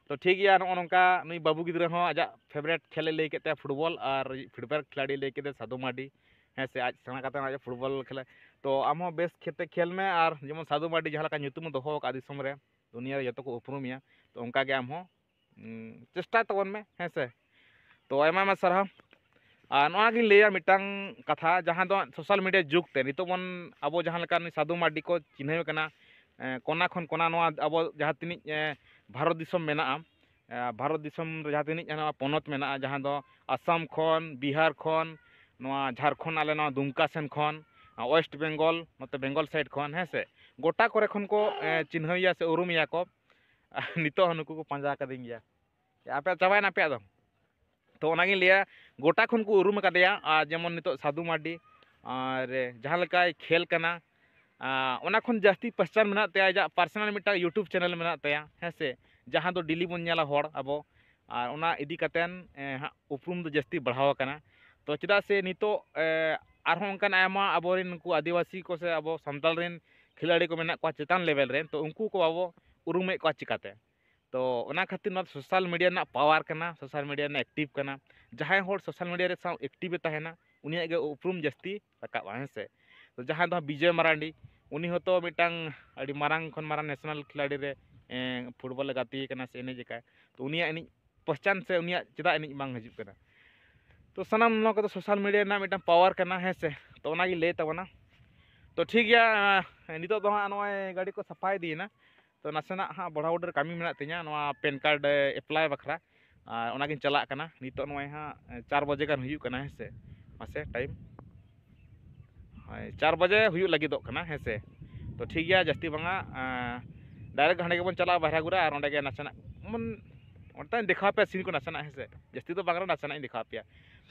ᱛᱚ ᱴᱷᱤᱠ ᱜᱮᱭᱟ, ᱱᱚᱜᱼᱚ ᱱᱚᱝᱠᱟ ᱱᱩᱭ ᱵᱟᱹᱵᱩ ᱜᱤᱫᱽᱨᱟᱹ ᱦᱚᱸ ᱟᱡᱟᱜ ᱯᱷᱮᱵᱟᱨᱮᱴ ᱠᱷᱮᱞ ᱮ ᱞᱟᱹᱭ ᱠᱮᱫ ᱛᱟᱭᱟ ᱯᱷᱩᱴᱵᱚᱞ, ᱟᱨ ᱯᱷᱮᱵᱟᱨᱮᱴ ᱠᱷᱤᱞᱟᱲᱤ ᱞᱟᱹᱭ ᱠᱮᱫᱟ ᱥᱟᱹᱫᱷᱩ ᱢᱟᱨᱰᱤ, ᱦᱮᱸ ᱥᱮ, ᱟᱡ ᱥᱮᱬᱟ ᱠᱟᱛᱮ ᱟᱡ ᱯᱷᱩᱴᱵᱚᱞ ᱠᱷᱮᱞᱟ᱾ ᱛᱚ ᱟᱢ ᱦᱚᱸ ᱵᱮᱥ ᱠᱷᱮᱛᱮ ᱠᱷᱮᱞ ᱢᱮ, ᱟᱨ ᱡᱮᱢᱚᱱ ᱥᱟᱹᱫᱷᱩ ᱢᱟᱨᱰᱤ ᱡᱟᱦᱟᱸ ᱞᱮᱠᱟ ᱧᱩᱛᱩᱢ ᱮ ᱫᱚᱦᱚ ᱟᱠᱟᱫ ᱫᱤᱥᱚᱢ ᱨᱮ, ᱫᱩᱱᱤᱭᱟᱹ ᱨᱮ ᱡᱚᱛᱚ ᱠᱚ ᱩᱯᱨᱩᱢᱮᱭᱟ, ᱛᱚ ᱚᱱᱠᱟ ᱜᱮ ᱟᱢ ᱦᱚᱸ ᱩᱸ, ᱪᱮᱥᱴᱟᱭ ᱛᱟᱵᱚᱱ ᱢᱮ, ᱦᱮᱸ ᱥᱮ᱾ ᱛᱚ ᱟᱭᱢᱟ ᱟᱭᱢᱟ ᱥᱟᱨᱦᱟᱣ᱾ ᱟᱨ ᱱᱚᱣᱟ ᱜᱤᱧ ᱞᱟᱹᱭᱟ ᱢᱤᱫᱴᱟᱝ ᱠᱟᱛᱷᱟ, ᱡᱟᱦᱟᱸ ᱫᱚ ᱥᱳᱥᱟᱞ ᱢᱤᱰᱤᱭᱟ ᱡᱩᱜᱽ ᱛᱮ ᱱᱤᱛᱚᱜ ᱵᱚᱱ, ᱟᱵᱚ ᱡᱟᱦᱟᱸ ᱞᱮᱠᱟ ᱱᱩᱭ ᱥᱟᱹᱫᱷᱩ ᱢᱟᱨᱰᱤ ᱠᱚ ᱪᱤᱱᱦᱟᱹᱣ ᱠᱟᱱᱟ, ᱮᱸ, ᱠᱚᱱᱟ ᱠᱷᱚᱱ ᱠᱚᱱᱟ ᱱᱚᱣᱟ ᱟᱵᱚ ᱡᱟᱦᱟᱸ ᱛᱤᱱᱟᱹᱜ, ᱮᱸ, ᱵᱷᱟᱨᱚᱛ ᱫᱤᱥᱚᱢ ᱢᱮᱱᱟᱜᱼᱟ, ᱮᱸ, ᱵᱷᱟᱨᱚᱛ ᱫᱤᱥᱚᱢ ᱨᱮ ᱡᱟᱦᱟᱸ ᱛᱤᱱᱟᱹᱜ ᱱᱚᱣᱟ ᱯᱚᱱᱚᱛ ᱢᱮᱱᱟᱜᱼᱟ, ᱡᱟᱦᱟᱸ ᱫᱚ ᱟᱥᱟᱢ ᱠᱷᱚᱱ, ᱵᱤᱦᱟᱨ ᱠᱷᱚᱱ, ᱱᱚᱣᱟ ᱡᱷᱟᱲᱠᱷᱚᱸᱰ ᱟᱞᱮ ᱱᱚᱣᱟ ᱫᱩᱢᱠᱟ ᱥᱮᱱ ᱠᱷᱚᱱ, ᱟᱸ, ᱳᱭᱮᱥᱴ ᱵᱮᱝᱜᱚᱞ, ᱱᱚᱛᱮ ᱵᱮᱝᱜᱚᱞ ᱥᱟᱭᱤᱰ ᱠᱷᱚᱱ, ᱦᱮᱸ ᱥᱮ, ᱜᱚᱴᱟ ᱠᱚᱨᱮ ᱠᱷᱚᱱ ᱠᱚ, ᱮᱸ, ᱪᱤᱱᱦᱟᱹᱣᱮᱭᱟ ᱥᱮ ᱩᱨᱩᱢᱮᱭᱟ ᱠᱚ᱾ ᱱᱤᱛᱚᱜ ᱦᱚᱸ ᱱᱩᱠᱩ ᱠᱚ ᱯᱟᱸᱡᱟ ᱟᱠᱟᱫᱤᱧ ᱜᱮᱭᱟ᱾ ᱟᱯᱮᱭᱟᱜ ᱪᱟᱵᱟᱭᱮᱱᱟ ᱟᱯᱮᱭᱟᱜ ᱫᱚ? ᱛᱚ ᱚᱱᱟᱜᱤᱧ ᱞᱟᱹᱭᱟ, ᱜᱚᱴᱟ ᱠᱷᱚᱱ ᱠᱚ ᱩᱨᱩᱢ ᱟᱠᱟᱫᱮᱭᱟ᱾ ᱟᱨ ᱡᱮᱢᱚᱱ ᱱᱤᱛᱚᱜ ᱥᱟᱹᱫᱷᱩ ᱢᱟᱨᱰᱤ, ᱟᱨ ᱡᱟᱦᱟᱸ ᱞᱮᱠᱟᱭ ᱠᱷᱮᱞ ᱠᱟᱱᱟ, ᱟᱨ ᱚᱱᱟ ᱠᱷᱚᱱ ᱡᱟᱹᱥᱛᱤ ᱯᱮᱦᱪᱟᱱ ᱢᱮᱱᱟᱜ ᱛᱟᱭᱟ, ᱟᱡᱟᱜ ᱯᱟᱨᱥᱚᱱᱟᱞ ᱢᱤᱫᱴᱟᱝ YouTube ᱪᱮᱱᱮᱞ ᱢᱮᱱᱟᱜ ᱛᱟᱭᱟ, ᱦᱮᱸ ᱥᱮ, ᱡᱟᱦᱟᱸ ᱫᱚ ᱰᱮᱞᱤ ᱵᱚᱱ ᱧᱮᱞᱟ ᱦᱚᱲ ᱟᱵᱚ, ᱟᱨ ᱚᱱᱟ ᱤᱫᱤ ᱠᱟᱛᱮᱱ, ᱮ, ᱦᱟᱸᱜ ᱩᱯᱨᱩᱢ ᱫᱚ ᱡᱟᱹᱥᱛᱤ ᱵᱟᱲᱦᱟᱣ ᱟᱠᱟᱱᱟ᱾ ᱛᱚ ᱪᱮᱫᱟᱜ ᱥᱮ ᱱᱤᱛᱚᱜ, ᱮ, ᱟᱨᱦᱚᱸ ᱚᱱᱠᱟᱱ ᱟᱭᱢᱟ ᱟᱵᱚᱨᱮᱱ ᱱᱩᱠᱩ ᱟᱹᱫᱤᱵᱟᱹᱥᱤ ᱠᱚ ᱥᱮ ᱟᱵᱚ ᱥᱟᱱᱛᱟᱲ ᱨᱮᱱ ᱠᱷᱤᱞᱟᱲᱤ ᱠᱚ ᱢᱮᱱᱟᱜ ᱠᱚᱣᱟ ᱪᱮᱛᱟᱱ ᱞᱮᱵᱮᱞ ᱨᱮᱱ, ᱛᱚ ᱩᱱᱠᱩ ᱠᱚ ᱵᱟᱵᱚ ᱩᱨᱩᱢᱮᱫ ᱠᱚᱣᱟ ᱪᱤᱠᱟᱛᱮ? ᱛᱚ ᱚᱱᱟ ᱠᱷᱟᱹᱛᱤᱨ ᱱᱚᱣᱟ ᱥᱳᱥᱟᱞ ᱢᱤᱰᱤᱭᱟ ᱨᱮᱱᱟᱜ ᱯᱟᱣᱟᱨ ᱠᱟᱱᱟ, ᱥᱳᱥᱟᱞ ᱢᱤᱰᱤᱭᱟ ᱨᱮᱱᱟᱜ ᱮᱠᱴᱤᱵᱷ ᱠᱟᱱᱟ᱾ ᱡᱟᱦᱟᱸᱭ ᱦᱚᱲ ᱥᱳᱥᱟᱞ ᱢᱤᱰᱤᱭᱟ ᱨᱮ ᱥᱟᱶ ᱮᱠᱴᱤᱵᱷ ᱮ ᱛᱟᱦᱮᱱᱟ, ᱩᱱᱤᱭᱟᱜ ᱜᱮ ᱩᱯᱨᱩᱢ ᱡᱟᱹᱥᱛᱤ ᱨᱟᱠᱟᱵᱼᱟ, ᱦᱮᱸ ᱥᱮ᱾ ᱛᱚ ᱡᱟᱦᱟᱸᱭ ᱫᱚ ᱵᱤᱡᱚᱭ ᱢᱟᱨᱟᱱᱰᱤ, ᱩᱱᱤ ᱦᱚᱸᱛᱚ ᱢᱤᱫᱴᱟᱝ ᱟᱹᱰᱤ ᱢᱟᱨᱟᱝ ᱠᱷᱚᱱ ᱢᱟᱨᱟᱝ ᱱᱮᱥᱱᱟᱞ ᱠᱷᱤᱞᱟᱲᱤ ᱨᱮ, ᱮᱸ, ᱯᱷᱩᱴᱵᱚᱞ ᱮ ᱜᱟᱛᱮ ᱠᱟᱱᱟ ᱥᱮ ᱮᱱᱮᱡ ᱟᱠᱟᱫ᱾ ᱛᱚ ᱩᱱᱤᱭᱟᱜ ᱮᱱᱮᱡ ᱯᱚᱦᱪᱟᱱ ᱥᱮ ᱩᱱᱤᱭᱟᱜ ᱪᱮᱫᱟᱜ ᱮᱱᱮᱡ ᱵᱟᱝ ᱦᱤᱡᱩᱜ ᱠᱟᱱᱟ? ᱛᱚ ᱥᱟᱱᱟᱢ ᱱᱚᱣᱟ ᱠᱚᱫᱚ ᱥᱳᱥᱟᱞ ᱢᱤᱰᱤᱭᱟ ᱨᱮᱱᱟᱜ ᱢᱤᱫᱴᱟᱝ ᱯᱟᱣᱟᱨ ᱠᱟᱱᱟ, ᱦᱮᱸ ᱥᱮ᱾ ᱛᱚ ᱚᱱᱟᱜᱤᱧ ᱞᱟᱹᱭ ᱛᱟᱵᱚᱱᱟ᱾ ᱛᱚ ᱴᱷᱤᱠ ᱜᱮᱭᱟ, ᱮᱸ, ᱱᱤᱛᱚᱜ ᱫᱚ ᱦᱟᱸᱜ ᱱᱚᱜᱼᱚᱭ ᱜᱟᱹᱰᱤ ᱠᱚ ᱥᱟᱯᱷᱟ ᱤᱫᱤᱭᱮᱱᱟ᱾ ᱛᱚ ᱱᱟᱥᱮᱱᱟᱜ ᱦᱟᱸᱜ ᱵᱚᱲᱦᱟᱣᱩᱰ ᱨᱮ ᱠᱟᱹᱢᱤ ᱢᱮᱱᱟᱜ ᱛᱤᱧᱟᱹ, ᱱᱚᱣᱟ ᱯᱮᱱ ᱠᱟᱨᱰ ᱮᱯᱞᱟᱭ ᱵᱟᱠᱷᱨᱟ᱾ ᱟᱨ ᱚᱱᱟᱜᱤᱧ ᱪᱟᱞᱟᱜ ᱠᱟᱱᱟ᱾ ᱱᱤᱛᱚᱜ ᱱᱚᱜᱼᱚᱭ ᱦᱟᱸᱜ ᱪᱟᱨ ᱵᱟᱡᱮ ᱜᱟᱱ ᱦᱩᱭᱩᱜ ᱠᱟᱱᱟ, ᱦᱮᱸ ᱥᱮ᱾ ᱢᱟᱥᱮ ᱴᱟᱭᱤᱢ, ᱦᱳᱭ, ᱪᱟᱨ ᱵᱟᱡᱮ ᱦᱩᱭᱩᱜ ᱞᱟᱹᱜᱤᱫᱚᱜ ᱠᱟᱱᱟ, ᱦᱮᱸ ᱥᱮ᱾ ᱛᱚ ᱴᱷᱤᱠ ᱜᱮᱭᱟ, ᱡᱟᱹᱥᱛᱤ ᱵᱟᱝᱟ, ᱟᱸ, ᱰᱟᱭᱨᱮᱠᱴ ᱦᱟᱸᱰᱮ ᱜᱮᱵᱚᱱ ᱪᱟᱞᱟᱜᱼᱟ ᱵᱟᱦᱨᱟ ᱜᱩᱨᱟ, ᱟᱨ ᱚᱸᱰᱮ ᱜᱮ ᱱᱟᱥᱮᱱᱟᱜ ᱢᱚᱱ-, ᱚᱱᱛᱮᱧ ᱫᱮᱠᱷᱟᱣ ᱟᱯᱮᱭᱟ ᱥᱤᱱ ᱠᱚ ᱱᱟᱥᱮᱱᱟᱜ, ᱦᱮᱸ ᱥᱮ᱾ ᱡᱟᱹᱥᱛᱤ ᱫᱚ ᱵᱟᱝ ᱨᱮᱦᱚᱸ ᱱᱟᱥᱮᱱᱟᱜ ᱤᱧ ᱫᱮᱠᱷᱟᱣ ᱟᱯᱮᱭᱟ᱾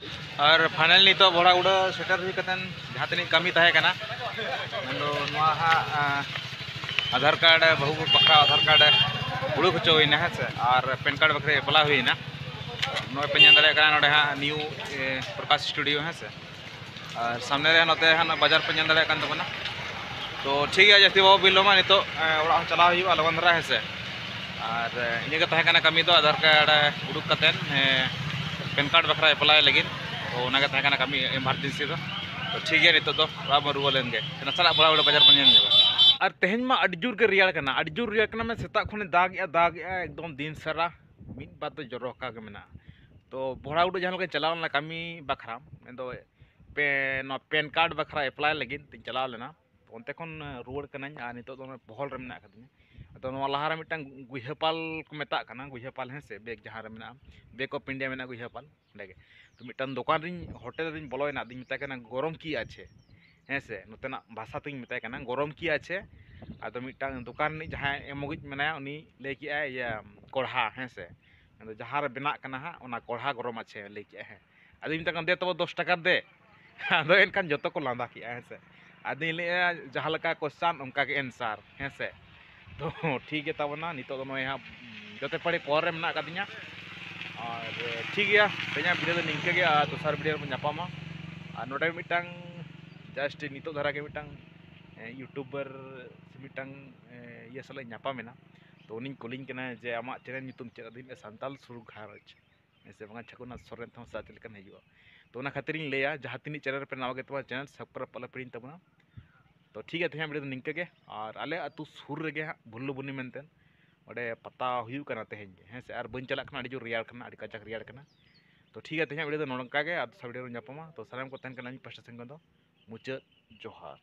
ᱟᱨ ᱯᱷᱟᱭᱱᱟᱞ ᱱᱤᱛᱚᱜ ᱵᱚᱲᱦᱟ ᱩᱰᱟᱹ ᱥᱮᱴᱮᱨ ᱦᱩᱭ ᱠᱟᱛᱮᱱ ᱡᱟᱦᱟᱸ ᱛᱤᱱᱟᱹᱜ ᱠᱟᱹᱢᱤ ᱛᱟᱦᱮᱸ ᱠᱟᱱᱟ, ᱢᱮᱱᱫᱚ ᱱᱚᱣᱟ ᱦᱟᱸᱜ, ᱟᱸ, ᱟᱫᱷᱟᱨ ᱠᱟᱨᱰ, ᱵᱟᱹᱦᱩ ᱵᱟᱠᱷᱨᱟ ᱟᱫᱷᱟᱨ ᱠᱟᱨᱰ ᱩᱰᱩᱠ ᱦᱚᱪᱚ ᱦᱩᱭᱱᱟ, ᱦᱮᱸ ᱥᱮ, ᱟᱨ ᱯᱮᱱ ᱠᱟᱨᱰ ᱵᱟᱠᱷᱨᱟ ᱮᱯᱞᱟᱭ ᱦᱩᱭᱱᱟ᱾ ᱱᱚᱜᱼᱚᱭ ᱯᱮ ᱧᱮᱞ ᱫᱟᱲᱮᱭᱟᱜ ᱠᱟᱱᱟ, ᱱᱚᱰᱮ ᱦᱟᱸᱜ ᱱᱤᱭᱩ, ᱮ, ᱯᱨᱚᱠᱟᱥ ᱥᱴᱩᱰᱤᱭᱳ, ᱦᱮᱸ ᱥᱮ, ᱟᱨ ᱥᱟᱢᱱᱮ ᱨᱮ ᱱᱚᱛᱮ ᱦᱟᱸᱜ ᱵᱟᱡᱟᱨ ᱯᱮ ᱧᱮᱞ ᱫᱟᱲᱮᱭᱟᱜ ᱠᱟᱱ ᱛᱟᱵᱚᱱᱟ᱾ ᱛᱚ ᱴᱷᱤᱠ ᱜᱮᱭᱟ, ᱡᱟᱹᱥᱛᱤ ᱵᱟᱵᱚ ᱵᱤᱞᱚᱢᱟ, ᱱᱤᱛᱚᱜ, ᱮ, ᱚᱲᱟᱜ ᱦᱚᱸ ᱪᱟᱞᱟᱣ ᱦᱩᱭᱩᱜᱼᱟ ᱞᱚᱜᱚᱱ ᱫᱷᱟᱨᱟ, ᱦᱮᱸ ᱥᱮ᱾ ᱟᱨ, ᱮ, ᱤᱱᱟᱹ ᱜᱮ ᱛᱟᱦᱮᱸ ᱠᱟᱱᱟ ᱠᱟᱹᱢᱤ ᱫᱚ, ᱟᱫᱷᱟᱨ ᱠᱟᱨᱰ, ᱮ, ᱩᱰᱩᱠ ᱠᱟᱛᱮᱫ, ᱮ, ᱯᱮᱱ ᱠᱟᱨᱰ ᱵᱟᱠᱷᱨᱟ ᱮᱯᱞᱟᱭ ᱞᱟᱹᱜᱤᱫ᱾ ᱛᱚ ᱚᱱᱟ ᱜᱮ ᱛᱟᱦᱮᱸ ᱠᱟᱱᱟ ᱠᱟᱹᱢᱤ ᱮᱢᱟᱨᱡᱮᱱᱥᱤ ᱫᱚ᱾ ᱛᱚ ᱴᱷᱤᱠ ᱜᱮᱭᱟ, ᱱᱤᱛᱚᱜ ᱫᱚ ᱚᱲᱟᱜ ᱵᱚᱱ ᱨᱩᱣᱟᱹᱲ ᱞᱮᱱ ᱜᱮ, ᱱᱟᱥᱮᱱᱟᱜ ᱵᱷᱚᱲᱟ ᱵᱷᱚᱲᱟ ᱵᱟᱡᱟᱨ ᱵᱚᱱ ᱧᱮᱞ ᱧᱚᱜᱟ᱾ ᱟᱨ ᱛᱮᱦᱮᱧ ᱢᱟ ᱟᱹᱰᱤ ᱡᱳᱨ ᱜᱮ ᱨᱮᱭᱟᱲ ᱠᱟᱱᱟ, ᱟᱹᱰᱤ ᱡᱳᱨ ᱨᱮᱭᱟᱲ ᱠᱟᱱᱟ, ᱢᱟᱱᱮ ᱥᱮᱛᱟᱜ ᱠᱷᱚᱱᱮ ᱫᱟᱜᱮᱜᱼᱟ, ᱫᱟᱜᱮᱜᱼᱟ, ᱮᱠᱫᱚᱢ ᱫᱤᱱ ᱥᱟᱨᱟ ᱢᱤᱫ ᱵᱟᱨ ᱫᱚ ᱡᱚᱨᱚ ᱟᱠᱟ ᱜᱮ ᱢᱮᱱᱟᱜᱼᱟ᱾ ᱛᱚ ᱵᱷᱚᱲᱟ ᱩᱰᱩᱠ ᱡᱟᱦᱟᱸ ᱞᱮᱠᱟᱧ ᱪᱟᱞᱟᱣ ᱞᱮᱱᱟ ᱠᱟᱹᱢᱤ ᱵᱟᱠᱷᱨᱟ, ᱢᱮᱱᱫᱚ ᱯᱮ-, ᱱᱚᱣᱟ ᱯᱮᱱ ᱠᱟᱨᱰ ᱵᱟᱠᱷᱨᱟ ᱮᱯᱞᱟᱭ ᱞᱟᱹᱜᱤᱫ ᱛᱤᱧ ᱪᱟᱞᱟᱣ ᱞᱮᱱᱟ᱾ ᱛᱚ ᱚᱱᱛᱮ ᱠᱷᱚᱱ, ᱮ, ᱨᱩᱣᱟᱹᱲ ᱠᱟᱹᱱᱟᱹᱧ ᱟᱨ ᱱᱤᱛᱚᱜ ᱫᱚ ᱚᱱᱟ ᱵᱚᱦᱚᱞ ᱨᱮ ᱢᱮᱱᱟᱜ ᱟᱠᱟᱫᱤᱧᱟ᱾ ᱟᱫᱚ ᱱᱚᱣᱟ ᱞᱟᱦᱟ ᱨᱮ ᱢᱤᱫᱴᱟᱝ ᱜᱩᱭᱦᱟᱹᱯᱟᱞ ᱠᱚ ᱢᱮᱛᱟᱜ ᱠᱟᱱᱟ, ᱜᱩᱭᱦᱟᱹᱯᱟᱞ, ᱦᱮᱸ ᱥᱮ, ᱵᱮᱜᱽ ᱡᱟᱦᱟᱸ ᱨᱮ ᱢᱮᱱᱟᱜᱼᱟ, ᱵᱮᱝᱠ ᱚᱯᱷ ᱤᱱᱰᱤᱭᱟ ᱢᱮᱱᱟᱜᱼᱟ ᱜᱩᱭᱦᱟᱹᱯᱟᱞ, ᱚᱸᱰᱮ ᱜᱮ᱾ ᱛᱚ ᱢᱤᱫᱴᱟᱝ ᱫᱚᱠᱟᱱ ᱨᱤᱧ, ᱦᱳᱴᱮᱞ ᱨᱤᱧ ᱵᱚᱞᱚᱭᱮᱱᱟ, ᱟᱫᱚᱧ ᱢᱮᱛᱟᱭ ᱠᱟᱱᱟ, "ᱜᱚᱨᱚᱢ ᱠᱤ ᱟᱪᱷᱮ?" ᱦᱮᱸ ᱥᱮ, ᱱᱚᱛᱮᱱᱟᱜ ᱵᱷᱟᱥᱟ ᱛᱤᱧ ᱢᱮᱛᱟᱭ ᱠᱟᱱᱟ, "ᱜᱚᱨᱚᱢ ᱠᱤ ᱟᱪᱷᱮ?" ᱟᱫᱚ ᱢᱤᱫᱴᱟᱝ ᱫᱚᱠᱟᱱ ᱨᱤᱱᱤᱡ ᱡᱟᱦᱟᱸᱭ ᱮᱢᱚᱜᱤᱡ ᱢᱮᱱᱟᱭᱟ, ᱩᱱᱤ ᱞᱟᱹᱭ ᱠᱮᱜᱼᱟᱭ, "ᱤᱭᱟᱹ, ᱠᱚᱲᱦᱟ", ᱦᱮᱸ ᱥᱮ, ᱟᱫᱚ ᱡᱟᱦᱟᱸ ᱨᱮ ᱵᱮᱱᱟᱜ ᱠᱟᱱᱟ ᱦᱟᱸᱜ, ᱚᱱᱟ ᱠᱚᱲᱦᱟ ᱜᱚᱨᱚᱢ ᱟᱪᱷᱮ ᱞᱟᱹᱭ ᱠᱮᱜᱼᱟᱭ, ᱦᱮᱸ᱾ ᱟᱫᱚᱧ ᱢᱮᱛᱟᱭ ᱠᱟᱱᱟ, "ᱫᱮ ᱛᱚᱵᱮ ᱫᱚᱥ ᱴᱟᱠᱟ ᱫᱮ᱾" ᱟᱫᱚ ᱮᱱᱠᱷᱟᱱ ᱡᱚᱛᱚ ᱠᱚ ᱞᱟᱸᱫᱟ ᱠᱮᱜᱼᱟ, ᱦᱮᱸ ᱥᱮ᱾ ᱟᱫᱚᱧ ᱞᱟᱹᱭᱮᱜᱼᱟ, "ᱡᱟᱦᱟᱸ ᱞᱮᱠᱟ ᱠᱚᱥᱪᱟᱱ, ᱚᱱᱠᱟ ᱜᱮ ᱮᱱᱥᱟᱨ", ᱦᱮᱸ ᱥᱮ᱾ ᱛᱚ ᱴᱷᱤᱠ ᱜᱮ ᱛᱟᱵᱚᱱᱟ, ᱱᱤᱛᱚᱜ ᱫᱚ ᱱᱚᱜᱼᱚᱭ ᱦᱟᱸᱜ ᱡᱚᱛᱚ ᱯᱟᱲᱮ ᱯᱚᱨ ᱨᱮ ᱢᱮᱱᱟᱜ ᱟᱠᱟᱫᱤᱧᱟ᱾ ᱟᱨ ᱴᱷᱤᱠ ᱜᱮᱭᱟ, ᱛᱮᱦᱮᱧᱟᱜ ᱵᱷᱤᱰᱤᱭᱳ ᱫᱚ ᱱᱤᱝᱠᱟᱹ ᱜᱮ, ᱟᱨ ᱫᱚᱥᱟᱨ ᱵᱷᱤᱰᱤᱭᱳ ᱨᱮᱵᱚᱱ ᱧᱟᱯᱟᱢᱟ᱾ ᱟᱨ ᱱᱚᱰᱮ ᱢᱤᱫᱴᱟᱝ just ᱱᱤᱛᱚᱜ ᱫᱷᱟᱨᱟ ᱜᱮ ᱢᱤᱫᱴᱟᱝ, ᱮ, ᱤᱭᱩᱴᱩᱵᱟᱨ ᱥᱮ ᱢᱤᱫᱴᱟᱝ, ᱮ, ᱤᱭᱟᱹ ᱥᱟᱞᱟᱜ ᱤᱧ ᱧᱟᱯᱟᱢ ᱮᱱᱟ᱾ ᱛᱚ ᱩᱱᱤᱧ ᱠᱩᱞᱤᱧ ᱠᱟᱱᱟ ᱡᱮ, "ᱟᱢᱟᱜ ᱪᱮᱱᱮᱞ ᱧᱩᱛᱩᱢ ᱪᱮᱫ?" ᱟᱫᱚᱧ ᱞᱟᱹᱭᱟ, "ᱥᱟᱱᱛᱟᱞ ᱥᱩᱨ ᱜᱷᱟᱨᱚᱸᱡᱽ", ᱦᱮᱸ ᱥᱮ, ᱵᱟᱝᱟ ᱪᱷᱟᱠᱩᱱᱟᱛᱷ ᱥᱚᱨᱮᱱ ᱛᱮᱦᱚᱸ ᱥᱟᱨᱪ ᱞᱮᱠᱷᱟᱱ ᱦᱤᱡᱩᱜᱼᱟ᱾ ᱛᱚ ᱚᱱᱟ ᱠᱷᱟᱹᱛᱤᱨᱤᱧ ᱞᱟᱹᱭᱟ, ᱡᱟᱦᱟᱸ ᱛᱤᱱᱟᱹᱜ ᱪᱮᱱᱮᱞ ᱨᱮᱯᱮ ᱱᱟᱣᱟ ᱜᱮ ᱛᱟᱵᱚᱱᱟ, ᱪᱮᱱᱮᱞ ᱥᱟᱵᱥᱠᱨᱟᱭᱤᱵ ᱟᱞᱚ ᱯᱮ ᱦᱤᱲᱤᱧ ᱛᱟᱵᱚᱱᱟ᱾ ᱛᱚ ᱴᱷᱤᱠ ᱜᱮᱭᱟ, ᱛᱮᱦᱮᱧᱟᱜ ᱵᱷᱤᱰᱤᱭᱳ ᱫᱚ ᱱᱤᱝᱠᱟᱹ ᱜᱮ᱾ ᱟᱨ ᱟᱞᱮ ᱟᱹᱛᱩ ᱥᱩᱨ ᱨᱮᱜᱮ ᱦᱟᱸᱜ ᱵᱷᱩᱞᱞᱩ ᱵᱚᱱᱤ ᱢᱮᱱᱛᱮ ᱚᱸᱰᱮ ᱯᱟᱛᱟ ᱦᱩᱭᱩᱜ ᱠᱟᱱᱟ ᱛᱮᱦᱮᱧ ᱜᱮ, ᱦᱮᱸ ᱥᱮ, ᱟᱨ ᱵᱟᱹᱧ ᱪᱟᱞᱟᱜ ᱠᱟᱱᱟ, ᱟᱹᱰᱤ ᱡᱳᱨ ᱨᱮᱭᱟᱲ ᱠᱟᱱᱟ, ᱟᱹᱰᱤ ᱠᱟᱡᱟᱠ ᱨᱮᱭᱟᱲ ᱠᱟᱱᱟ᱾ ᱛᱚ ᱴᱷᱤᱠ ᱜᱮᱭᱟ, ᱛᱮᱦᱮᱧᱟᱜ ᱵᱷᱤᱰᱤᱭᱳ ᱫᱚ ᱱᱚᱝᱠᱟ ᱜᱮ, ᱟᱨ ᱫᱚᱥᱟᱨ ᱵᱷᱤᱰᱤᱭᱳ ᱨᱮ ᱧᱟᱯᱟᱢᱟ᱾ ᱛᱚ ᱥᱟᱱᱟᱢ ᱠᱚ ᱛᱟᱦᱮᱱ ᱠᱟᱱᱟ ᱤᱧ ᱯᱟᱥᱴᱟ ᱥᱮᱱ ᱠᱷᱚᱱ ᱫᱚ ᱢᱩᱪᱟᱹᱫ ᱡᱚᱦᱟᱨ᱾